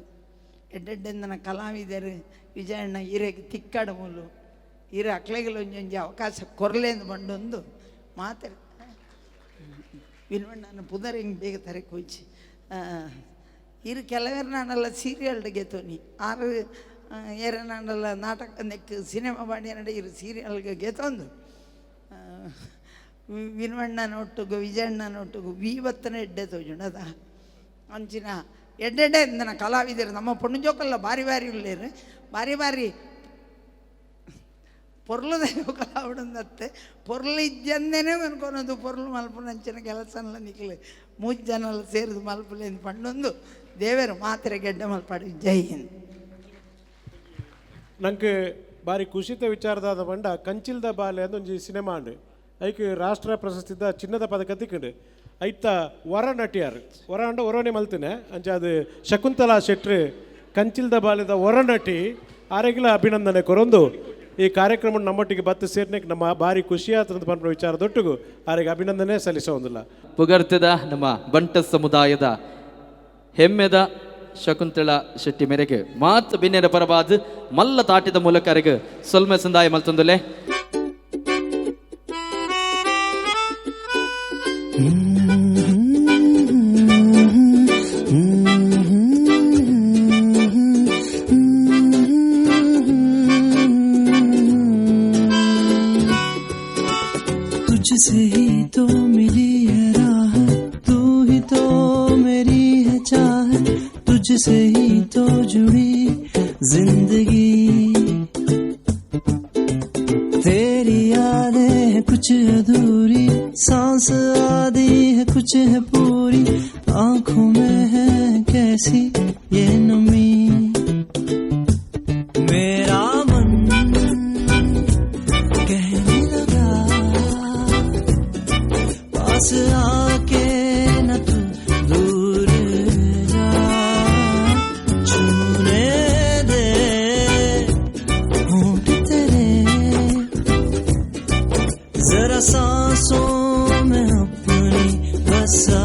ಎಡ್ಡೆಡ್ಡೆಂದನ ಕಲಾವಿದರು ವಿಜಯಣ್ಣ ಹಿರೇಗೆ ತಿಕ್ಕಡ ಮೂಲು ಹಿರೇ ಅಕ್ಲೆಗಳು ಒಂಜೊಂಜಿ ಅವಕಾಶ ಕೊರ್ಲೇಂದು ಬಂಡೊಂದು ಮಾತಾಡಿ ವಿನ್ವಣ್ಣನ ಪುದರ್ ಹಿಂಗೆ ಬೇಗ ತರಕ್ಕೆ ಹೋಯ್ಚಿ. ಇರು ಕೆಲವರು ನಾನೆಲ್ಲ ಸೀರಿಯಲ್ಗೆ ತೋನಿ ಆರು ಏರ ನಾನೆಲ್ಲ ನಾಟಕ ನೆಕ್ ಸಿನಿಮಾ ಮಾಡಿ ನಡೆ ಇರು ಸೀರಿಯಲ್ಗೆ ಗೆತೊಂದು ವಿನ್ವಣ್ಣನ ಒಟ್ಟುಗು ವಿಜಯಣ್ಣನ ಒಟ್ಟುಗು ವೀವತ್ತನ ಎಡ್ಡೆ ತೋಜುಂಡು ಅದ ಅಂಚಿನ ಎಡ್ಡೆಡ್ಡೆ ನನ್ನ ಕಲಾವಿದರು ನಮ್ಮ ಪೊಣ್ಣು ಬಾರಿ ಬಾರಿ ಉಳ್ಳೇರು ಬಾರಿ ಬಾರಿ ಪೊರ್ಲುದ ಕಲಾವಿಡಂದತ್ತೆ ಪೊರ್ಲು ಇಜ್ಜಂದೇನೆ ಅನ್ಕೊನೋದು ಪೊರ್ಲು ಮಲ್ಪುನಂಚಿನ ಕೆಲಸನೆಲ್ಲ ನಿಕ್ಲು ಮೂಜ್ ಜನ ಸೇರಿದು ಮಲ್ಪುಲೇಂದು ಪಂಡೊಂದು ದೇವರು ಮಾತ್ರೆ ಗೆಡ್ಡೆ ಮಲ್ಪಾಡು. ಜೈ ಹಿಂದ್.
ನಂಗೆ ಬಾರಿ ಖುಷಿತ ವಿಚಾರದಾದ ಪಂಡ ಕಂಚಿಲ್ದ ಬಾಲೆ ಅಂದ್ ಒಂಜಿ ಸಿನಿಮಾ ಅಂಡು ಐಕ್ ರಾಷ್ಟ್ರ ಪ್ರಶಸ್ತಿದ ಚಿನ್ನದ ಪದಕ ತಿಕ್ಕಂಡು ಐತ ವರ ನಟಿಯಾರ್ ವರ ಅಂಡ ವರನೇ ಮಲ್ತಿನೆ ಅಂಚ ಅದು ಶಕುಂತಲಾ ಶೆಟ್ರು ಕಂಚಿಲ್ದ ಬಾಲೆದ ವರ ನಟಿ ಆರೆಗಿಲ ಅಭಿನಂದನೆ ಕೊರೊಂದು ಈ ಕಾರ್ಯಕ್ರಮ ನಮ್ಮೊಟ್ಟಿಗೆ ಬತ್ತು ಸೇರ್ನೆಕ್ ನಮ್ಮ ಭಾರಿ ಖುಷಿ ಆತಂತ ಪನ್ಪುನ ವಿಚಾರ ದೊಟ್ಟುಗು ಆರೆಗೆ ಅಭಿನಂದನೆ ಸಲ್ಲಿಸೋದಿಲ್ಲ.
ಪುಗರ್ತೆದ ನಮ್ಮ ಬಂಟ ಸಮುದಾಯದ ಹೆಮ್ಮೆದ ಶಕುಂತಳ ಶೆಟ್ಟಿ ಮೇರೆಗೆ ಮಾತ್ ಬಿನ್ನೆರ ಪರವಾದ ಮಲ್ಲ ತಾಟಿದ ಮೂಲಕ ಅರೆಗೆ ಸೊಲ್ಮೆ ಸಂದಾಯ ಮಲ್ತೊಂದುಲೆ.
तुझसे ही तो मिली है राह, तू ही तो मेरी है चाह, तुझसे ही तो जुड़ी जिंदगी। तेरी यादें हैं कुछ अधूरी, सांस आधी है कुछ है पूरी, आंखों में है कैसी ये नमी। मेरा मन कहने लगा पास आके न तू दूर जा, छूने दे होंठ तेरे, जरा सांसों में अपनी बसा।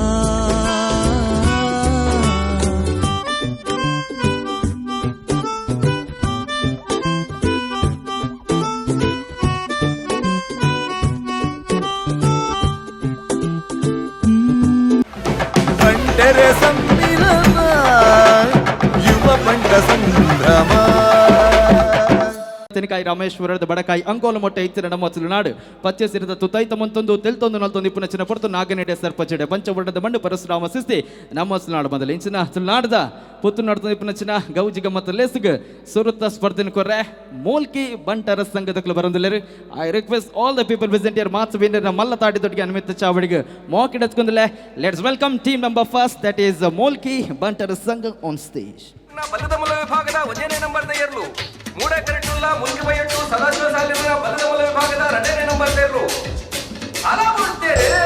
ಬಂಟರ ಸಮ್ಮಿಲನ ಯುವ ಬಂಟ ಸಂಭ್ರಮ.
ತೆನಕಾಯಿ ರಾಮೇಶ್ವರದ ಬಡಕಾಯಿ ಅಂಕೋಲ ಮೊಟ್ಟೆ ಇತ್ತಿರ ನಮ್ಮ ತುಳುನಾಡು ಪಚ್ಚೆ ಸಿರಿದ ತುತೈತ ಮಂತೊಂದು ತೆಲ್ತೊಂದು ನಲ್ತೊಂದು ಇಪ್ಪುನ ಚಿನ್ನ ಪೊರ್ತು ನಾಗನೆಡೆ ಸರ್ಪಚಡೆ ಪಂಚವರ್ಣದ ಮಣ್ಣು ಪರಶುರಾಮ ಸಿಸ್ತಿ ನಮ್ಮ ತುಳುನಾಡು ಮೊದಲು ಇಂಚಿನ ತುಳುನಾಡದ ಪುತ್ತು ನಡ್ತೊಂದು ಇಪ್ಪುನ ಚಿನ್ನ ಗೌಜಿ ಗಮ್ಮತ್ತ ಲೇಸುಗ್ ಸುರುತ್ತ ಸ್ಪರ್ಧೆನ ಕೊರ್ರೆ ಮೂಲ್ಕಿ ಬಂಟರ ಸಂಘದಕ್ಲು ಬರಂದಿಲ್ಲರು. I request all the people present here ಮಾತು ಬೇಂದ್ರ ಮಲ್ಲ ತಾಟಿ ದೊಡ್ಡಿಗೆ ಅನುಮಿತ ಚಾವಡಿಗೆ ಮೋಕಿಡತ್ಕೊಂದಿಲ್ಲ. Let's welcome team number first, that is Mulki ಬಂಟರ ಸಂಘ ಆನ್ ಸ್ಟೇಜ್.
ಬಲದಮುಲ ವಿಭಾಗದ ಒಂದನೇ ನಂಬರ್ ತೇರ್ಲು ಮೂಡಕರೆಟ್ಟುಲ್ಲ ಮುಲ್ಕಿಬೈಯಟ್ಟು ಸದಾಶಿವ ಸಾಲಿನ ಬಲದಮುಲ ವಿಭಾಗದ ಎರಡನೇ ನಂಬರ್ ತೇರ್ಲು ಅಲ ಬುಡ್ತೇರೆ.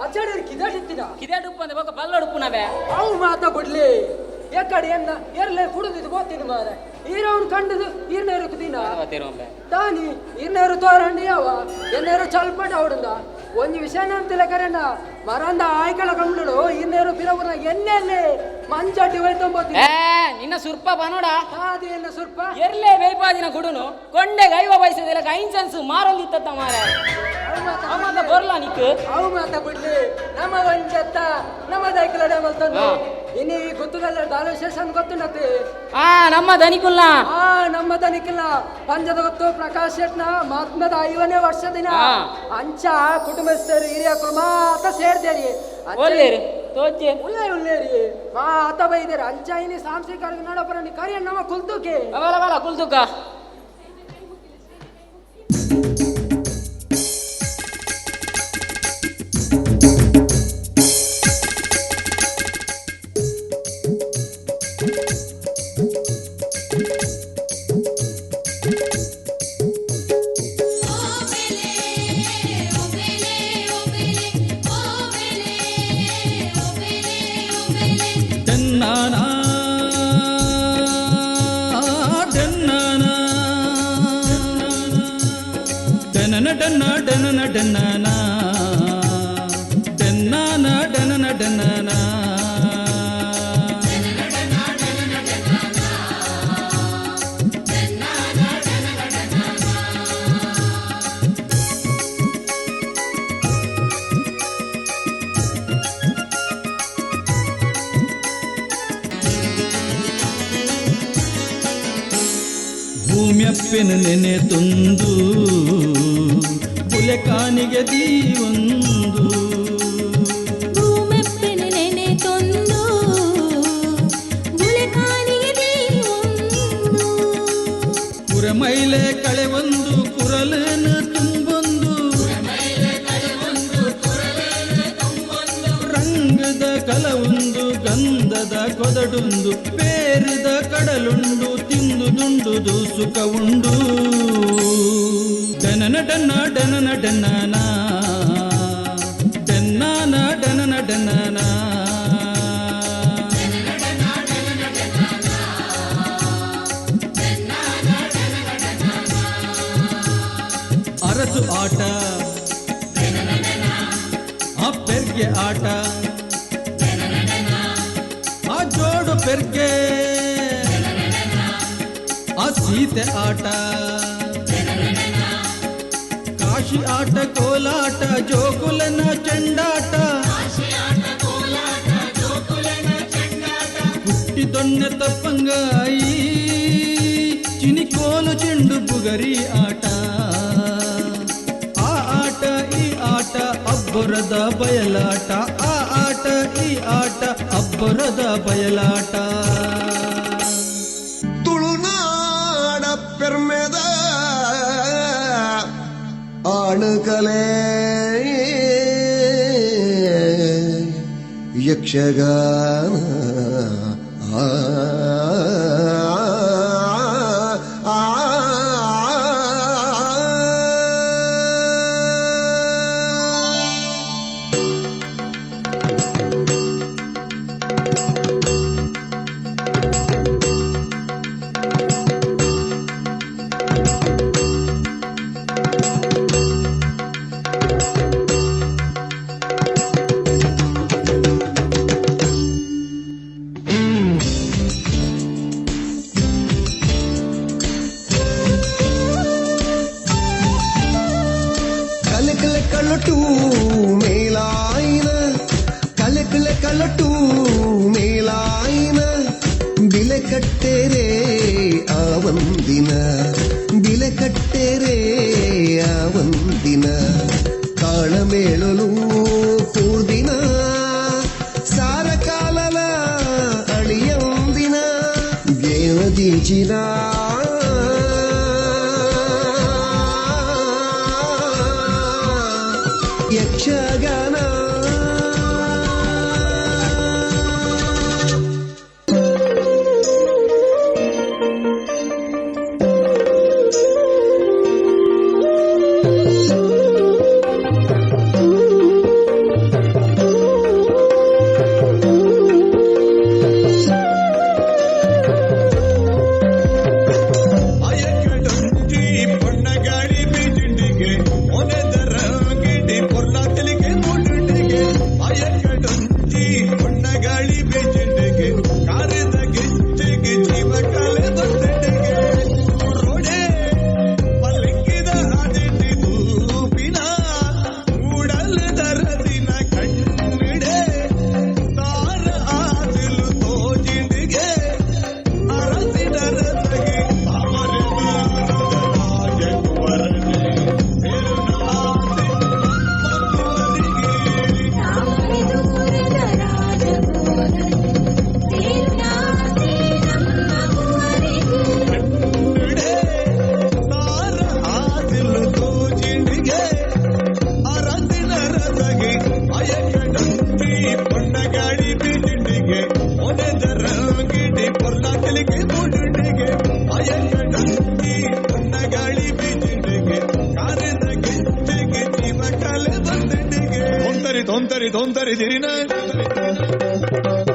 ಆಚಾರ್ಯರು ಕಿದಾಟಿತ್ತಿನ
ಕಿದಾಟುಪ್ಪಂದೆ ಬೊಕ ಬಲ್ಲಡುಪ್ಪುನವೆ.
ಅವು ಮಾತ ಬಿಡ್ಲಿ, ಎಕ್ಕಡೆ ಎನ್ನ ಎರ್ಲೆ ಕುಡಿದಿದ್ದು ಬೋತೀನಿ ಮಾರೆ. ಈರವನು ಕಂಡದು ಈರ್ನೇರು ದಿನ ತಾನಿ ಈರ್ನೇರು ತೋರಂಡಿ ಯಾವ ಎನ್ನೇರು ಚಲ್ಪಟ ಅವಡುಂದ ಒಂಜಿ ವಿಷಯ ನಂತಿಲ್ಲ ಕರೆಂಡ ಮರಂದ ಆಯ್ಕಳ ಕಂಡು ಈರ್ನೇರು ಬಿರವುರ ಎನ್ನೆಲ್ಲಿ ಮಂಜಾಟಿ ಹೋಯ್ತೊಂಬೋತೀನಿ.
ಏ ನಿನ್ನ ಸುರ್ಪ ಬನೋಡ.
ಅದು ಎನ್ನ ಸುರ್ಪ?
ಎರ್ಲೆ ಬೇಯ್ಪಾದಿನ ಕುಡುನು ಕೊಂಡೆ ಗೈವ ಬಯಸದಿಲ್ಲ ಐನ್ಸನ್ಸ್ ಮಾರೊಂದಿತ್ತ ಮಾರೆ. ಅವ ಮಾತ ಬರ್ಲಾ ನಿಕ್?
ಅವು ಮಾತ ಬಿಡ್ಲಿ, ನಮ್ಮ ಒಂಜತ್ತ ನಮ್ಮ ದೈಕಲ ಮಲ್ತಂದು ಇನ್ನು ಈ ಗೊತ್ತದಲ್ಲ ದಾಲು ಶೇಷನ್ ಗೊತ್ತುಂಡತಿ.
ಆ ನಮ್ಮ ದನಿಕುಲ್ಲ.
ಆ ನಮ್ಮ ದನಿಕುಲ್ಲ ಪಂಜದ ಗೊತ್ತು ಪ್ರಕಾಶ್ ಶೆಟ್ನ ಮಹಾತ್ಮದ 50ನೇ ವರ್ಷ ದಿನ. ಅಂಚ ಕುಟುಂಬಸ್ಥರು ಹಿರಿಯಕರು ಮಾತ ಸೇರ್ದೇರಿ.
ಒಲ್ಲೇರಿ ತೋಚೆ
ಉಲ್ಲೇ ಉಲ್ಲೇರಿ ಮಾತ ಬೈದೇರಿ. ಅಂಚ ಇನಿ ಸಾಂಸ್ಕೃತಿಕ ನಡಪರ ಕರಿಯ ನಮ್ಮ ಕುಲ್ತುಕೆ
ಅವಲ ಬಲ ಕುಲ್ತುಕ.
ಭೂಮ್ಯಪ್ಪೆನ ನೆನೆ ತಂದು ಬುಲೆಕಾನಿಗೆ ದೀವೊಂದು.
ಭೂಮ್ಯಪ್ಪೆನ ನೆನೆ ತಂದು ಬುಲೆಕಾನಿಗೆ ದೀವೊಂದು.
ಕುರಮೈಲೆ ಕಳೆವೊಂದು ಕುರಲನು ತುಂಬೊಂದು. ರಂಗದ ಕಲವೊಂದು ಗಂಧದ ಕೊದಡುಂದು ಪೇರಿದ ಕಡಲುಂಡು ತಿಂದು ದುಂಡುದು ಸುಖ ಉಂಡು. ಡನನ ಡನ್ನ ಡನನ ಡನ್ನನ ಡನ್ನಾನ ಡನನ ಡನ್ನನ. ಅರಸು ಆಟ ಆ ಪೆರ್ಗೆ ಆಟ ಆ ಜೋಡು ಪೆರ್ಗೆ ಆ ಸೀತೆ ಆಟ ಕಾಶಿ ಆಟ ಕೋಲಾಟ ಜೋಕುಲನ ಚೆಂಡಾಟ ಹುಟ್ಟಿ ದೊಣ್ಣೆ ತಪ್ಪಂಗಾಯಿ ಚಿನಿಕೋಲು ಚೆಂಡು ಬುಗರಿ ಆಟ. ಆ ಆಟ ಈ ಆಟ ಅಬ್ಬರದ ಬಯಲಾಟ. ಆ ಆಟ ಈ ಆಟ ಅಬ್ಬರದ ಬಯಲಾಟ.
ತುಳುನಾಡ ಪೆರ್ಮೆದ ಆಣುಕಲೆ ಯಕ್ಷಗಾನ ಆ ತಾಳಮೇಳಲು ಕೂರ್ದಿನ ಸಾರ ಕಾಲಲ ಅಳಿಯೊಂದಿನ ಗೇವದಿಂಚಿನ ಯಕ್ಷಗಾನ.
ತೊಂತರಿ ಧಿರಿನ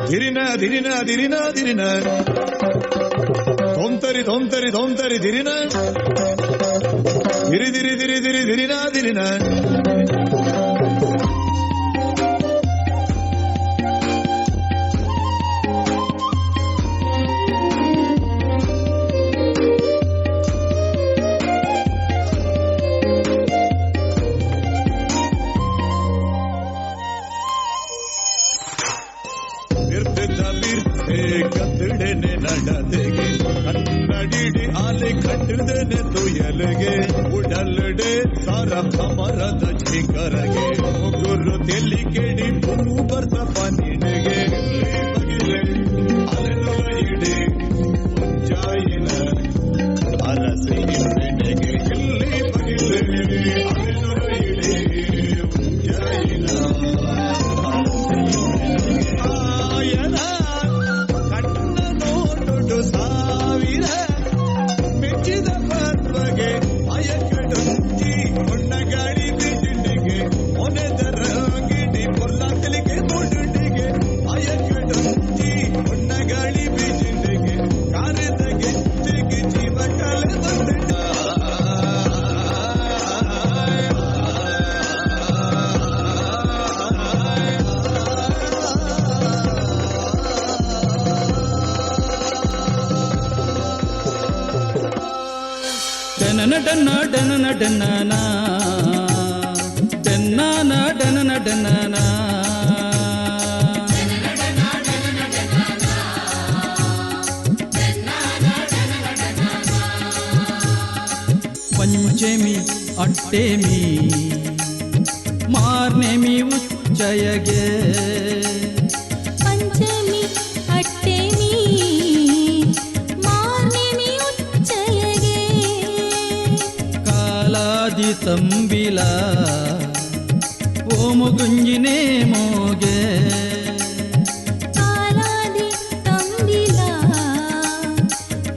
ಧಿರಿನ ಧಿರಿನ ಧಿರಿನ ಧಿರಿನ ತೊಂತರಿ ತೊಂತರಿ ತೊಂತರಿ ಧಿರಿನ ಧಿರಿ ಧಿರಿ ಧಿರಿ ಧಿರಿ ಧಿರಿನ ಧಿರಿನ. ಕತ್ತಡೆನೆ ಕನ್ನಡಿಡಿ ಆಲೆ ಕಟ್ಟಿದನೆ ತುಯಲಗೆ ಉಡಲಡೆ ಸಾರ ಅಮರದ ಜಿಗರಗೆ ಮುಗುರು ತೆಲಿ ಕೆಡಿ ಪೂ ಬರ್ತ ಪನಿಡೆಗೆ ಬಗಿಲೆ ಅಲೆನುಲ ಇಡಿ ಮುಂಜಾಯಿನ ಅರಸಿ ಬೆನೆಗೆ ಇಲ್ಲಿ ಬಗಿಲೆ ಅಲೆನುಲ ಇಡಿ ಮುಂಜಾಯಿನ ಅರಸಿ ಬೆನೆಗೆ ಆಯನ ಸಾವಿರ ಮೆಚ್ಚಿದ ಪರ್ವಗೆ ಅಯಕಡೊಂಜಿ ಹೊಣ್ಣಗಾಡಿ ಬಿಜಿಂಡಿಗೆ ಮೊನೆದ ರಂಗಿಡಿ ಪೊಲ್ಲಾತಲಿಗೆ ಮುಡುಡಿಗೆ ಅಯಕಡೊಂಜಿ ಹೊಣ್ಣಗಾಡಿ ಬಿಜಿಂಡಿಗೆ ಕಾರದ ಗೆಜ್ಜೆಗೆ ಜೀವ ಕಲೆ ಬಂದಿಟ್ಟ.
ಡನನ ಡನ್ನ ಡನನ ಡನ್ನನ ಡನ್ನಾನ ಡನನ ಡನ್ನನ. ಪಂಚಮಿ ಅಟ್ಟೆಮಿ ಮಾರ್ನೆಮಿ ಉಚ್ಚಯಗೆ
ಪಂಚಮಿ ಅಟ್ಟೆಮಿ ಮಾರ್ನೆಮಿ ಉಚ್ಚಯಗೆ
ಕಾಲಾದಿ ತಂಬಿಲ ಓಮು ಗುಂಜಿನೇ ಮೋಗೆ
ಕಾಲಾದಿ ತಂಬಿಲ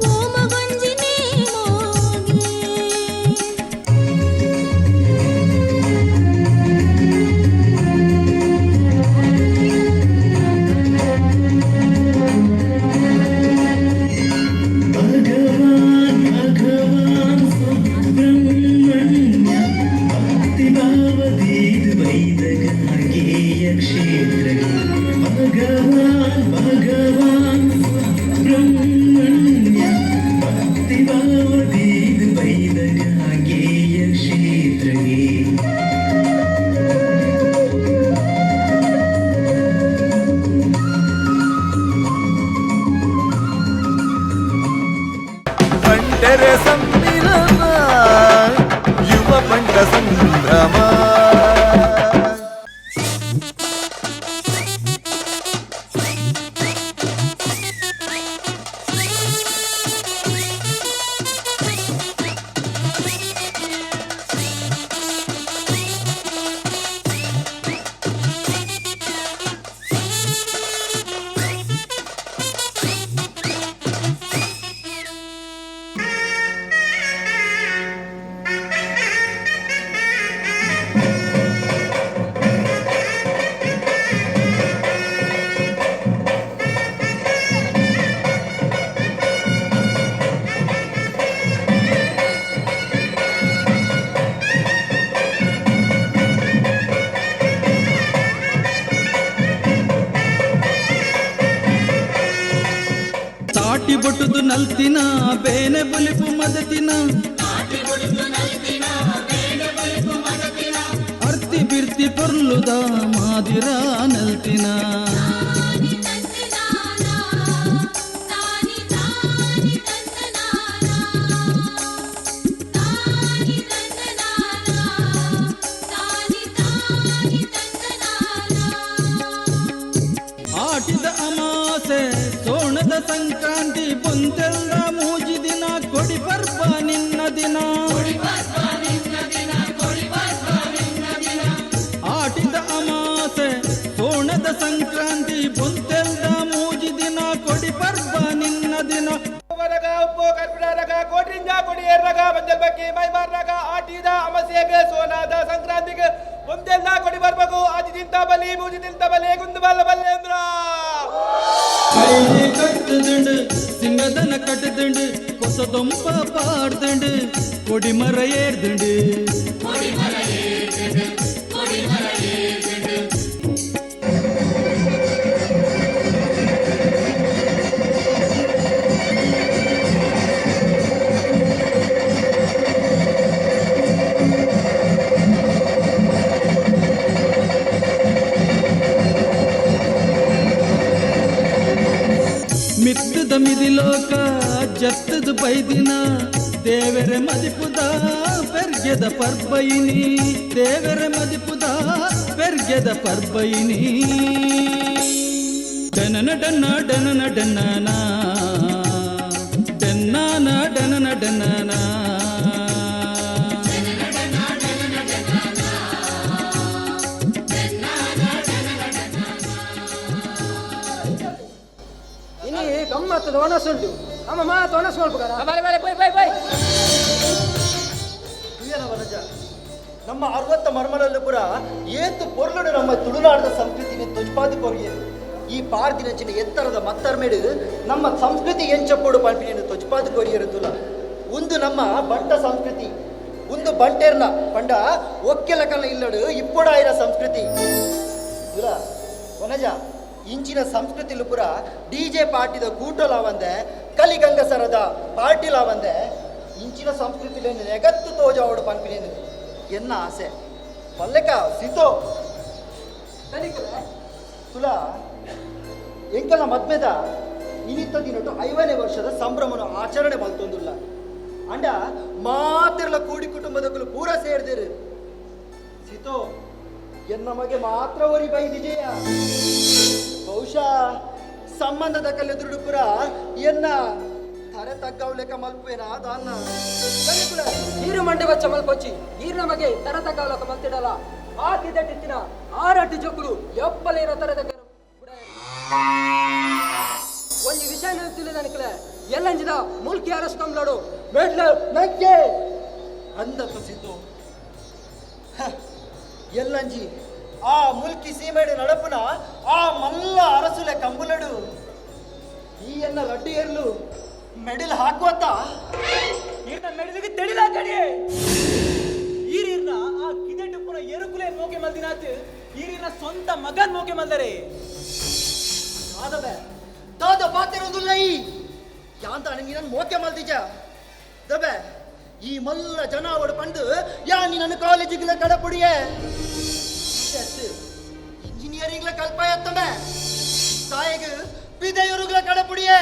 ಓಮ ಗುಂಜಿನೇ ಮೋಗೆ.
भगवान भगवान सुब्रह्मण्य भक्तिभावदीद्वैतगाङ्गेय क्षेत्रगे भगवान भगवान सुब्रह्मण्य भक्तिभावदीद्वैतगाङ्गेय क्षेत्रगे.
ಬಂಟರ ಸಮ್ಮಿಲನ ಯುವ ಬಂಟ ಸಂಭ್ರಮ.
ತಾಟಿ ಬೊಟ್ಟುದು ನಲ್ತಿನ ಬೇನೆ ಬುಲಿಪು ಮದತಿನ ಅರ್ತಿ ಬಿರ್ತಿ ಪೊರ್ಲುದ ಮಾದಿರ ನಲ್ತಿನ ಆಟಿದ ಅಮಾಸೆ ಸೋಣದ ಸಂಕ್ರಾಂತಿ ಬೊಂತೆಲ್ಲ ಮೂಜಿ ದಿನ ಕೊಡಿ ಪರ್ಬ ನಿನ್ನ ದಿನ ಆಟಿದ ಅಮಾಸೆ ಸೋಣದ ಸಂಕ್ರಾಂತಿ ಬೊಂತೆಲ್ಲ ಮೂಜಿ ದಿನ ಕೊಡಿ ಪರ್ಬ ನಿನ್ನ ದಿನ.
ಕೋಟ್ರಿಂಜ ಕೊಡಿಯೇರ್ರಗ ಮಂಜಲ್ ಬಕ್ಕಿ ಮೈಮಾರ್ರಗ ಆಟಿದ ಅಮಸೆಗೆ ಸೋನಾದ ಸಂಕ್ರಾಂತಿಗೆ ಒಂದೆಲ್ಲ ಕೊಡಿ ಬರ್ಬೇಕು. ಆದಿ ತಿಂತ ಬಲಿ ಮೂಜಿ ತಿಂತ ಬಲಿ ಗುಂದು ಬಲ್ಲ ಬಲ್ಲೇಂದ್ರ
ಕೈಲಿ ಕಟ್ಟುದುಂಡು ಸಿಂಗದನ ಕಟ್ಟುದುಂಡು ಹೊಸದೊಂಪ ಪಾಡ್ದುಂಡು ಕೊಡಿಮರ ಏರ್ದುಂಡು. ಮಿತ್ತದ ಮಿದಿಲೋಕ ಜತ್ತದ ಬೈದಿನ ದೇವರ ಮದಿಪುದ ಪೆರ್ಗೆದ ಪರ್ಬೈನಿ ದೇವರ ಮದಿಪುದ ಪೆರ್ಗೆದ ಪರ್ಬೈನಿ ಡನನ ಡನ್ನ ಡನನ ಡನ್ನನ ಡನ್ನಾನ ಡನನ ಡನ್ನನ.
ಇನಿ ಗಮ್ಮತ್ತದ ಒಣಸುಂಟು ಅಮ್ಮ ಮಾತು ಒಣಸು ಮಲ್ಪುಗಾರ.
ಬಲೆ ಬಲೆ ಬೈ ಬೈ ಬೈ.
ವನಜ ನಮ್ಮ 60 ಮರ್ಮರಲ್ಲೂ ಪುರ ಏತು ಪೊರ್ಲುಡು ನಮ್ಮ ತುಳುನಾಡದ ಸಂಸ್ಕೃತಿನ ತೊಜ್ಪಾದಿ ಕೊರಿಯೆ ಈ ಪಾರ್ದಿನಂಚಿನ ಎತ್ತರದ ಮತ್ತರ್ಮೇಡು ನಮ್ಮ ಸಂಸ್ಕೃತಿ ಎಂಚಪ್ಪೋಡು ಪಲ್ಪಿನ ತೊಜ್ಪಾದಿ ಕೊರಿಯರು ತುಲ ಒಂದು ನಮ್ಮ ಬಂಟ ಸಂಸ್ಕೃತಿ ಒಂದು ಬಂಟೇರ್ನ ಪಂಡ ಒಕ್ಕೆಲಕನ ಇಲ್ಲಡು ಇಪ್ಪೊಡಾಯಿರ ಸಂಸ್ಕೃತಿ ತುಲ ವನಜ ಇಂಚಿನ ಸಂಸ್ಕೃತಿಲು ಪುರ ಡಿ ಜೆ ಪಾರ್ಟಿದ ಕೂಟಲಾವಂದೆ ಕಲಿಗಂಗಸರದ ಪಾರ್ಟಿಲಾವಂದೆ ಇಂಚಿನ ಸಂಸ್ಕೃತಿಲಿ ನೆಗತ್ತು ತೋಜಾವಡು ಪನ್ಪಿನೇನು ಎನ್ನ ಆಸೆ ಪಲ್ಲೆಕ ಸಿತೋ ತುಲಾ ಎಂಕಲ ಮದ್ಮೆದ ಇನಿತ್ತ ದಿನಟು 50ನೇ ವರ್ಷದ ಸಂಭ್ರಮನ ಆಚರಣೆ ಮಲ್ತೊಂದುಲ್ಲ ಅಂಡ ಮಾತಿರ್ಲ ಕೂಡಿ ಕುಟುಂಬದಕ್ಕಲು ಪೂರ ಸೇರ್ದಿರು ಸಿತೋ ಎನ್ನ ಮಗೆ ಮಾತ್ರ ಒರಿ ಬೈದಿಜೆಯ ಬಹುಶಃ ಸಂಬಂಧದ ಕಲ್ಲೆದುರುಡು ಪುರ ಎನ್ನ ತರೆ ತಗ್ಗವ್ಲೆಕ ಮಲ್ಪುವೇನ ದಾನ್ನ
ನೀರು ಮಂಡೆ ಬಚ್ಚ ಮಲ್ಪೊಚ್ಚಿ ಈರ್ನ ಮಗೆ ತರ ತಗ್ಗವ್ಲಕ ಮಲ್ತಿಡಲ ಆ ಕಿದಟ್ಟಿತ್ತಿನ ಆರಟ್ಟು ಜೋಕುಲು ಎಪ್ಪಲೇರ ತರ ತಗ್ಗ ಒಂಜಿ ವಿಷಯ ತಿಳಿದನಕಲೆ ಎಲ್ಲಂಜಿದ ಮುಲ್ಕಿ ಅರಸ್ ಕಂಬ್ಲಾಡು
ಮೆಟ್ಲ ಮೆಕ್ಕೆ ಅಂದಪ್ಪ ಸಿದ್ದು ಎಲ್ಲಂಜಿ ಆ ಮುಲ್ಕಿ ಸೀಮೆಡು ನಡಪುನ ಆ ಮಲ್ಲ ಅರಸುಲೆ ಕಂಬುಲಡು ಈ ಎನ್ನ ಲಡ್ಡು ಏರ್ಲು ಮೆಡಿಲ್ ಹಾಕುವತ್ತ
ಈರ್ನ ಮೆಡಿಲಿಗೆ ತೆಳಿಲ ಕಡಿಯೆ ಈರಿರ್ನ ಆ ಕಿದೆಟ್ಟು ಪುನ ಎರುಕುಲೆ ಮೋಕೆ ಮಲ್ದಿನಾತ್ ಈರಿರ್ನ ಸ್ವಂತ ಮಗನ್ ಮೋಕೆ ಮಲ್ದರೆ
ದಾದಬೆ ದಾದ ಪಾತಿರೋದುಲ್ಲ ಈ ಯಾಂತ ನೀನನ್ನು ಮೋಕೆ ಮಲ್ದಿಜ ದಬೆ ಈ ಮಲ್ಲ ಜನ ಅವಡು ಪಂಡು ಯಾ ನೀನನ್ನು ಕಾಲೇಜಿಗ್ಲ ಕಡಪುಡಿಯೆ ಇಂಜಿನಿಯರಿಂಗ್ಲ ಕಲ್ಪಾಯತ್ತಂಬೆ ತಾಯಿಗೆ ಬಿದೆಯೂರುಗ್ಲ ಕಡಪುಡಿಯೆ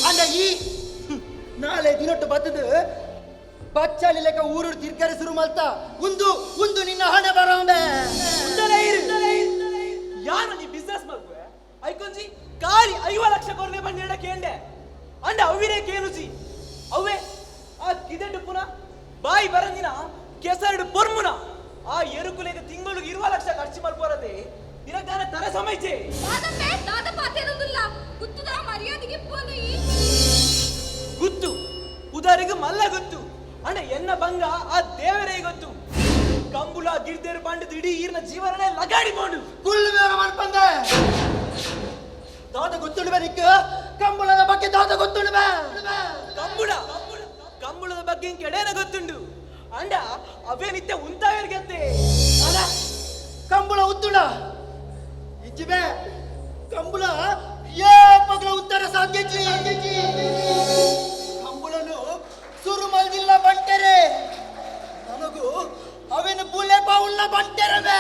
ಅಂಡ ಈ ನಾಳೆ ದಿನೊಟ್ಟು ಬತ್ತದು ಬಚ್ಚಾಲಿ ಲೆಕ್ಕ ಊರು ತಿರ್ಕರೆ ಶುರು ಮಲ್ತ ಒಂದು ಒಂದು ನಿನ್ನ ಹಣೆ ಬರಂಬೆ
ಯಾರು ನೀ ಬಿಸ್ನೆಸ್ ಮಲ್ಪುವೆ ಐಕೊಂಜಿ ಖಾಲಿ 50 ಲಕ್ಷ ಕೊರ್ಲೆ ಬಂದಿಡ ಕೇಂಡೆ ಅಂಡ ಅವಿರೇ ಕೇನುಜಿ ಅವೇ ಆ ಕಿದೆಟ್ಟು ಪುನಃ ಬಾಯಿ ಬರಂದಿನ ಕೆಸರಡು ಪೊರ್ಮುನ ಆ ಎರುಕುಲೆಗ ತಿಂಗಳಿಗೆ 20 ಲಕ್ಷ ಖರ್ಚು ಮಲ್ಪೋರದೆ ದಿನಗಾನ ತರ ಸಮಯಚೆ ಗುತ್ತು ಉದಾರಿಗೆ ಮಲ್ಲ ಗೊತ್ತು ಅಣ್ಣ ಎನ್ನ ಬಂಗ ಆ ದೇವರೇ ಗೊತ್ತು ಕಂಬುಲ ಗಿರ್ದೇರು ಪಾಂಡದ ಇಡೀ ಈರ್ನ ಜೀವನನೇ ಲಗಾಡಿ ಬೋಂಡು
ಕುಳ್ಳು ಮಲ್ಪಂದೆ ದಾದ ಗೊತ್ತುಳುವೆ ನಿಕ್ಕ ಕಂಬುಳದ ಬಗ್ಗೆ ದಾದ ಗೊತ್ತುಳುವೆ
ಕಂಬುಳ ಕಂಬುಳದ ಬಗ್ಗೆ ಕೆಡೇನ ಗೊತ್ತುಂಡು ಅಂಡ ಅವೇ ನಿತ್ಯ ಉಂತಾವೇರ್ಗೆತ್ತೆ
ಕಂಬುಳ ಉತ್ತುಳ ಇಜ್ಜಿಬೆ ಕಂಬುಳ ಏ ಪಗಲ ಉತ್ತರ ಸಾಧ್ಯ ಕಂಬುಳನು ಸುರು ಮಲ್ದಿಲ್ಲ ಬಂಟೆರೆ ನನಗೂ ಅವೇನು ಬುಲೆ ಬಾವುಲ್ಲ ಬಂಟೆರವೆ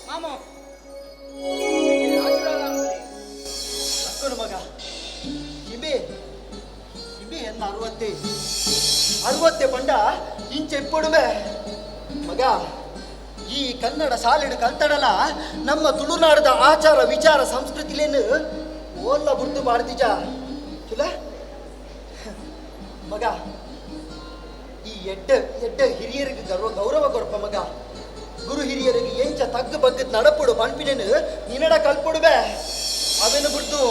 ಮಾಮು
ಅಕ್ಕನ ಮಗ ಇಬೆ ಇಬೆ ಎನ್ನ 60 60 ಪಂಡ ಇಂಚೆಪ್ಪೊಡುವೆ ಮಗ ಈ ಕನ್ನಡ ಸಾಲಿಡು ಕಲ್ತಡಲ ನಮ್ಮ ತುಳುನಾಡದ ಆಚಾರ ವಿಚಾರ ಸಂಸ್ಕೃತಿಲೇನು ಓಲ್ಲ ಬುರ್ದು ಬಾರ್ದಿಜ ತುಲ ಮಗ ಈ ಎಡ್ಡ ಎಡ್ಡ ಹಿರಿಯರಿಗೆ ಗೌರವ ಗೌರವ ಕೊರ್ಪ ಮಗ ಗುರು ಹಿರಿಯರಿಗೆ ಎಂಚ ತಗ್ಗು ಬಗ್ಗದ ನಡಪುಡು ಪನ್ಪಿನೇನು ನಿನ್ನಡ ಕಲ್ಪೊಡುವೆ ಅವೇನು ಬಿಡ್ತು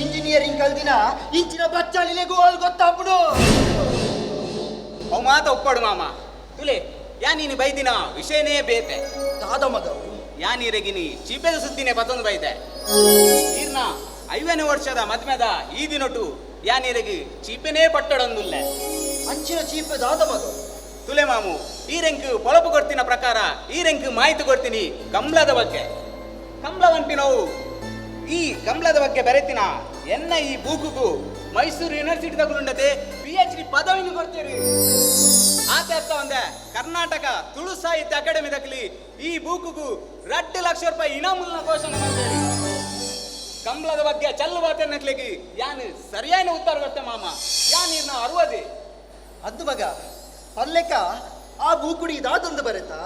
ಇಂಜಿನಿಯರಿಂಗ್ ಕಲ್ದಿನ ಇಂಚಿನ ಬಚ್ಚಾಲಿಲೆಗೂ ಅಲ್ಲಿ ಗೊತ್ತಾಪುಡು
ಅವು ಮಾತ ಒಪ್ಪಾಡು ಮಾಮ ತುಲೆ ಯಾ ನೀನು ಬೈದಿನ ವಿಷಯನೇ ಬೇತೆ.
ದಾದ ಮಗ?
ಯಾ ನೀರೆಗಿನಿ ಚೀಪೆದ ಸುದ್ದಿನೇ ಪತ್ತೊಂದು ಬೈದೆ. ಈರ್ನ 50ನೇ ವರ್ಷದ ಮದ್ಮೆದ ಈ ದಿನೊಟು ಯಾ ನೀರೆಗೆ ಚೀಪೆನೇ ಪಟ್ಟಡೊಂದುಲ್ಲೆ.
ಅಂಚಿನ ಚೀಪೆ ದಾದ ಮಗ?
ತುಲೆ ಮಾಮು, ಈ ರೆಂಕ್ ಪೊಳಪು ಕೊಡ್ತಿನ ಪ್ರಕಾರ ಈ ರೆಂಕ್ ಮಾಹಿತಿ ಕೊಡ್ತೀನಿ ಕಂಬ್ಲದ ಬಗ್ಗೆ. ಕಂಬ್ಲ ನೋವು ಈ ಕಂಬ್ಲದ ಬಗ್ಗೆ ಬರೆತಿನ ಎನ್ನ ಈ ಬೂಕುಗು ಮೈಸೂರು ಯೂನಿವರ್ಸಿಟಿ ತಗೊಂಡತೆ PhD ಪದವಿನ ಕೊಡ್ತೀರಿ. ಆತ ಒಂದೆ ಕರ್ನಾಟಕ ತುಳು ಸಾಹಿತ್ಯ ಅಕಾಡೆಮಿ ದಕ್ಲಿ ಈ ಬೂಕುಗು 2 ಲಕ್ಷ ರೂಪಾಯಿ ಇನಾಮುಲ್ನ ಘೋಷಣೆ ಮಾಡ್ತೀರಿ. ಕಂಬ್ಲದ ಬಗ್ಗೆ ಚಲ್ಲು ಬಾತೆನ್ನಕ್ಲಿಗೆ ಯಾನು ಸರಿಯಾದ ಉತ್ತರ ಕೊಡ್ತೆ ಮಾಮ. ಯಾನ್ ಅರುವದಿ
ಅದು ಮಗ ಪಲ್ಲೆಕ ಆ ಬೂಕುಡಿ ಇದಾದೊಂದು ಬರೆತಾ?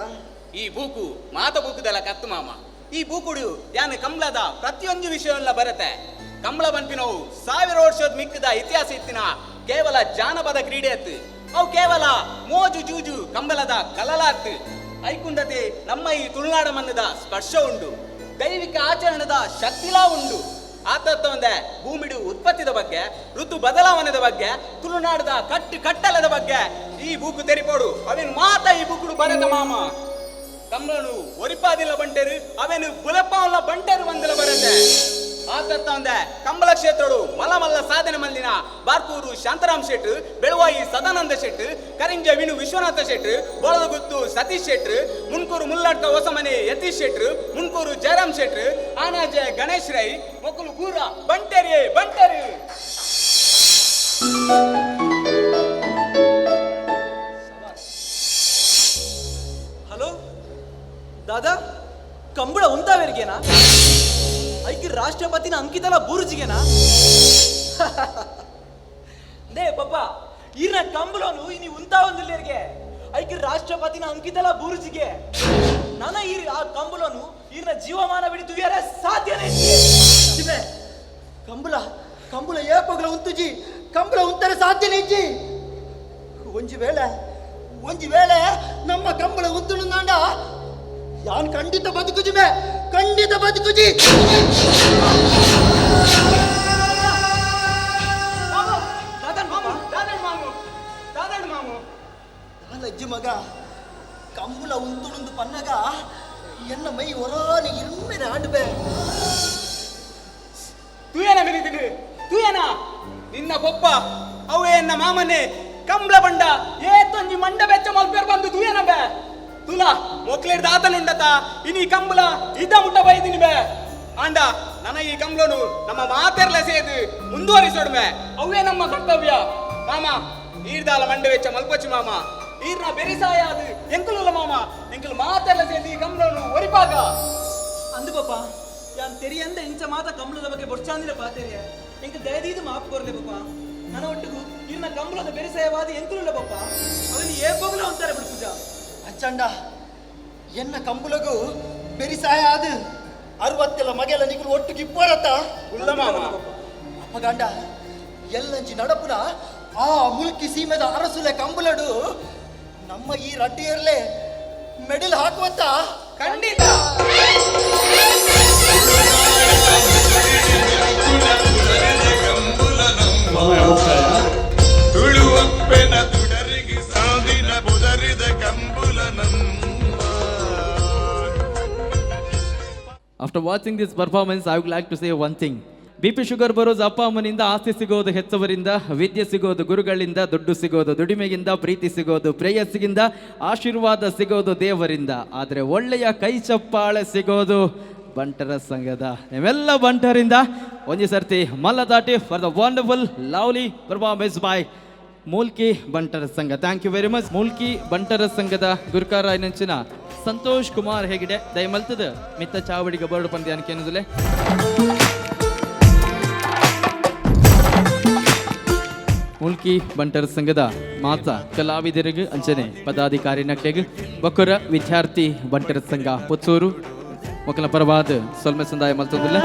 ಈ ಬೂಕು ಮಾತ ಬೂಕುದಲ್ಲ ಕತ್ತು ಮಾಮ. ಈ ಬೂಕುಡು ಯಾನು ಕಂಬ್ಲದ ಪ್ರತಿಯೊಂದು ವಿಷಯವನ್ನ ಬರತೆ. ಕಂಬಳ ಬನ್ಪಿನವು 1000 ವರ್ಷದ ಮಿಕ್ಕದ ಇತಿಹಾಸ ಇತ್ತಿನ ಕೇವಲ ಜಾನಪದ ಕ್ರೀಡೆ ಅತ್ತು. ಅವು ಕೇವಲ ಮೋಜು ಜೂಜು ಕಂಬಳದ ಕಲಲಾತ್ತು. ಐಕುಂಡತೆ ನಮ್ಮ ಈ ತುಳುನಾಡ ಮನ್ನದ ಸ್ಪರ್ಶ ಉಂಡು, ದೈವಿಕ ಆಚರಣದ ಶಕ್ತಿಲಾ ಉಂಡು. ಆತತ್ವಂದೆ ಭೂಮಿಡು ಉತ್ಪತ್ತಿದ ಬಗ್ಗೆ, ಋತು ಬದಲಾವಣೆದ ಬಗ್ಗೆ, ತುಳುನಾಡದ ಕಟ್ಟು ಕಟ್ಟಲದ ಬಗ್ಗೆ ಈ ಬೂಕು ತೆರಿಪೋಡು. ಅವೇನು ಮಾತ ಈ ಬೂಕುಡು ಬರೆದ ಮಾಮ. ಕಂಬಳನು ಒರಿಪಾದಿಲ್ಲ ಬಂಟೇರು, ಅವೇನು ಬುಲಪ್ಪ ಬಂಟೇರು ಬಂದಿಲ್ಲ ಬರತ್ತೆ. ಆತತ್ತಂದೆ ಕಂಬಳ ಕ್ಷೇತ್ರಡು ಮಲ್ಲ ಮಲ್ಲ ಸಾಧನೆ ಮಲ್ಲಿನ ಬಾರ್ಕೂರು ಶಾಂತರಾಮ್ ಶೆಟ್ರು, ಬೆಳವಾಯಿ ಸದಾನಂದ ಶೆಟ್ರು, ಕರಿಂಜ ವಿನು ವಿಶ್ವನಾಥ ಶೆಟ್ರು, ಬೋಳದಗುತ್ತು ಸತೀಶ್ ಶೆಟ್ರು, ಮುನ್ಕೂರು ಮುಲ್ಲಾಡ್ಕ ಹೊಸಮನೆ ಯತೀಶ್ ಶೆಟ್ರು, ಮುನ್ಕೂರು ಜಯರಾಮ್ ಶೆಟ್ರು, ಆನಾಜೆ ಗಣೇಶ್ ರೈ ಮೊಕ್ಕಲು ಗೂರ ಬಂಟೇರಿ ಬಂಟೇರು.
ಹಲೋ ದಾದಾ, ಕಂಬಳ ಉಂತಾವೇರಿಗೆನಾ? ಐಕ್ ರಾಷ್ಟ್ರಪತಿನ ಅಂಕಿತಲ ಬೂರುಜಿಗೆನಾ? They ಪಪ್ಪ, ಈರ್ನ ಕಂಬಳನು ಇನಿ ಉಂತಾವಂದಿಲ್ಲೇರಿಗೆ ಐಕ್ ರಾಷ್ಟ್ರಪತಿನ ಅಂಕಿತಲ ಬೂರುಜಿಗೆ. ನನ್ನ ಈರ್ ಆ ಕಂಬಳನು ಈರ್ನ ಜೀವಮಾನ ಬಿಡಿ ತುಯ್ಯಾರ ಸಾಧ್ಯನೇ.
ಕಂಬಳ ಕಂಬಳ ಏಪಗಲ ಉಂತುಜಿ, ಕಂಬಳ ಉಂತಾರೆ ಸಾಧ್ಯನೇ ಇಜ್ಜಿ. ಒಂಜಿ ವೇಳೆ ಒಂಜಿ ವೇಳೆ ನಮ್ಮ ಕಂಬಳ ಉಂತುಂಡ ಯಾನ್ ಖಂಡಿತ ಬದುಕುಜಿ ಬೇ, ಖಂಡಿತ ಬದುಕುಜಿ. ಲಜ್ಜಿ ಮಗ, ಕಂಬಳ ಉಂತುಳುಂದು ಪನ್ನಗ ಎನ್ನ ಮೈ ಒರಾನೆ ಇರ್ಮೆನೆ ಆಂಡ್ಬೆ.
ತೂಯನ ಮಿನಿದಿನಿ ತೂಯನ ನಿನ್ನ ಪೊಪ್ಪ ಅವೇ ಎನ್ನ ಮಾಮನೆ ಕಂಬಳ ಬಂಡ ಏತೊಂಜಿ ಮಂಡ ಬೆಚ್ಚ ಮಲ್ಪೇರ್ ಬಂದು ತೂಯನ ಬೇ. ತುಲಾ ಮೊಕ್ಲೇರ್ ದಾತನುಂಡತ ಇನಿ ಕಂಬಳ ಇದ ಮುಟ್ಟ ಬೈದಿನಿ ಬೇ. ಆಂಡ ನನ್ನ ಈ ಕಂಬಳನು ನಮ್ಮ ಮಾತೆರ್ಲ ಸೇದು ಮುಂದುವರಿಸೋಡ್ಮೆ, ಅವೇ ನಮ್ಮ ಕರ್ತವ್ಯ ಮಾಮ. ಈರ್ದಾಲ ಮಂಡ ವೆಚ್ಚ ಮಲ್ಪೊಚ್ಚು ಮಾಮ, ಈರ್ನ ಬೆರಿಸಾಯ ಅದು ಎಂಕುಲುಲ್ಲ ಮಾಮ. ಎಂಕುಲು ಮಾತೆರ್ಲ ಸೇದು ಈ ಕಂಬಳನು ಒರಿಪಾಗ
ಅಂದು ಪಾಪ ಯಾನ್ ತೆರಿಯಂದ ಇಂಚ ಮಾತ ಕಂಬಳದ ಬಗ್ಗೆ ಬೊಡ್ಚಾಂದಿರ ಪಾತೆರಿಯ ಎಂಕ ದಯದೀದು ಮಾಪು ಕೊರ್ಲೆ ಪಾಪ. ನನ್ನ ಒಟ್ಟಿಗೂ ಈರ್ನ ಕಂಬಳದ ಬೆರಿಸಾಯವಾದ ಎಂಕುಲುಲ್ಲ ಪಾಪ, ಅವನು ಏಪೋಗ್ಲ ಅಂತಾರೆ ಬಿಡು ಪೂಜಾ.
ಅಚ್ಚಂಡ ಎನ್ನ ಕಂಬುಲಗು ಬೆರಿಸಾಯ ಅದು 60 ಮಗೆಲ್ಲ ನಿಗುಲು ಒಟ್ಟಿಗೆ ಇಪ್ಪರತ್ತ
ಉಲ್ಲ ಮಾಮ.
ಅಪ್ಪಗಂಡ ಎಲ್ಲಂಜಿ ನಡಪುನ ಆ ಮುಲ್ಕಿ ಸೀಮೆದ ಅರಸುಲೆ ಕಂಬುಲಡು ನಮ್ಮ ಈ ರಡ್ಡಿಯರ್ಲೆ ಮೆಡಲ್ ಹಾಕುವಂತ
ಖಂಡಿತ.
ತುಳುವಪ್ಪೆನ ತುಡರಿಗೆ ಸಾದಿನ ಬುದರಿದ ಕಂಬುಲ ನಮ್ಮ.
After watching this performance, I would like to say one thing. BP sugar ಬರೋದು ಅಪ್ಪ ಅಮ್ಮನಿಂದ, ಆಸ್ತಿ ಸಿಗೋದು ಹೆತ್ತವರಿಂದ, ವಿದ್ಯೆ ಸಿಗೋದು ಗುರುಗಳಿಂದ, ದುಡ್ಡು ಸಿಗೋದು ದುಡಿಮೆಗಿಂದ, ಪ್ರೀತಿ ಸಿಗೋದು ಪ್ರೇಯಸ್ಸಿಗಿಂದ, ಆಶೀರ್ವಾದ ಸಿಗೋದು ದೇವರಿಂದ, ಆದರೆ ಒಳ್ಳೆಯ ಕೈ ಚಪ್ಪಾಳೆ ಸಿಗೋದು ಬಂಟರ ಸಂಘದ ನಿಮ್ಮೆಲ್ಲ ಬಂಟರಿಂದ. ಒಂದೇ ಸರ್ತಿ ಮಲ್ಲದಾಟಿ for the wonderful lovely performance by Mulki ಬಂಟರ ಸಂಘ. Thank you very much. Mulki ಬಂಟರ ಸಂಘದ ಗುರುಕಾರ ನಂಚಿನ ಸಂತೋಷ್ ಕುಮಾರ್ ಹೆಗಡೆ ದಯಮಲ್ತದ ಮಿತ್ತ ಚಾವಡಿಗೆ ಬರಡು ಪಂದ್ಯ ಅನ್ಕೇನದಲೆ. ಮುಲ್ಕಿ ಬಂಟರ ಸಂಘದ ಮಾತಾ ಕಲಾವಿದರಿಗೆ ಅಂಚನೆ ಪದಾಧಿಕಾರಿ ನಕ್ಲೆಗ್ ಬಕ್ಕುರ ವಿದ್ಯಾರ್ಥಿ ಬಂಟರ ಸಂಘ ಪುತ್ತೂರು ಮೊಕಲ ಪರವಾದ ಸೊಲ್ಮೆ ಸಂದಾಯ ಮಲ್ತದಿಲ್ಲ.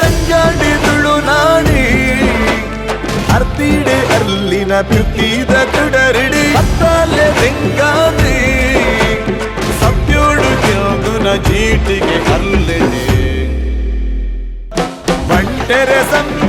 ರಂಗಾಡಿ ತುಳುನಾಡಿ ಅರ್ತಿಡೆ ಅಲ್ಲಿನ ಪ್ರೀತಿದ ತುಡರಿಡಿ ಅತ್ತಲೆ ತೆಂಗಾದಿ ಸತ್ಯೋಡು ಕ್ಯೋಗುನ ಚೀಟಿಗೆ ಅಲ್ಲಿಡಿ. ಬಂಟೆರೆ ಸಮ್ಮೇಳನ.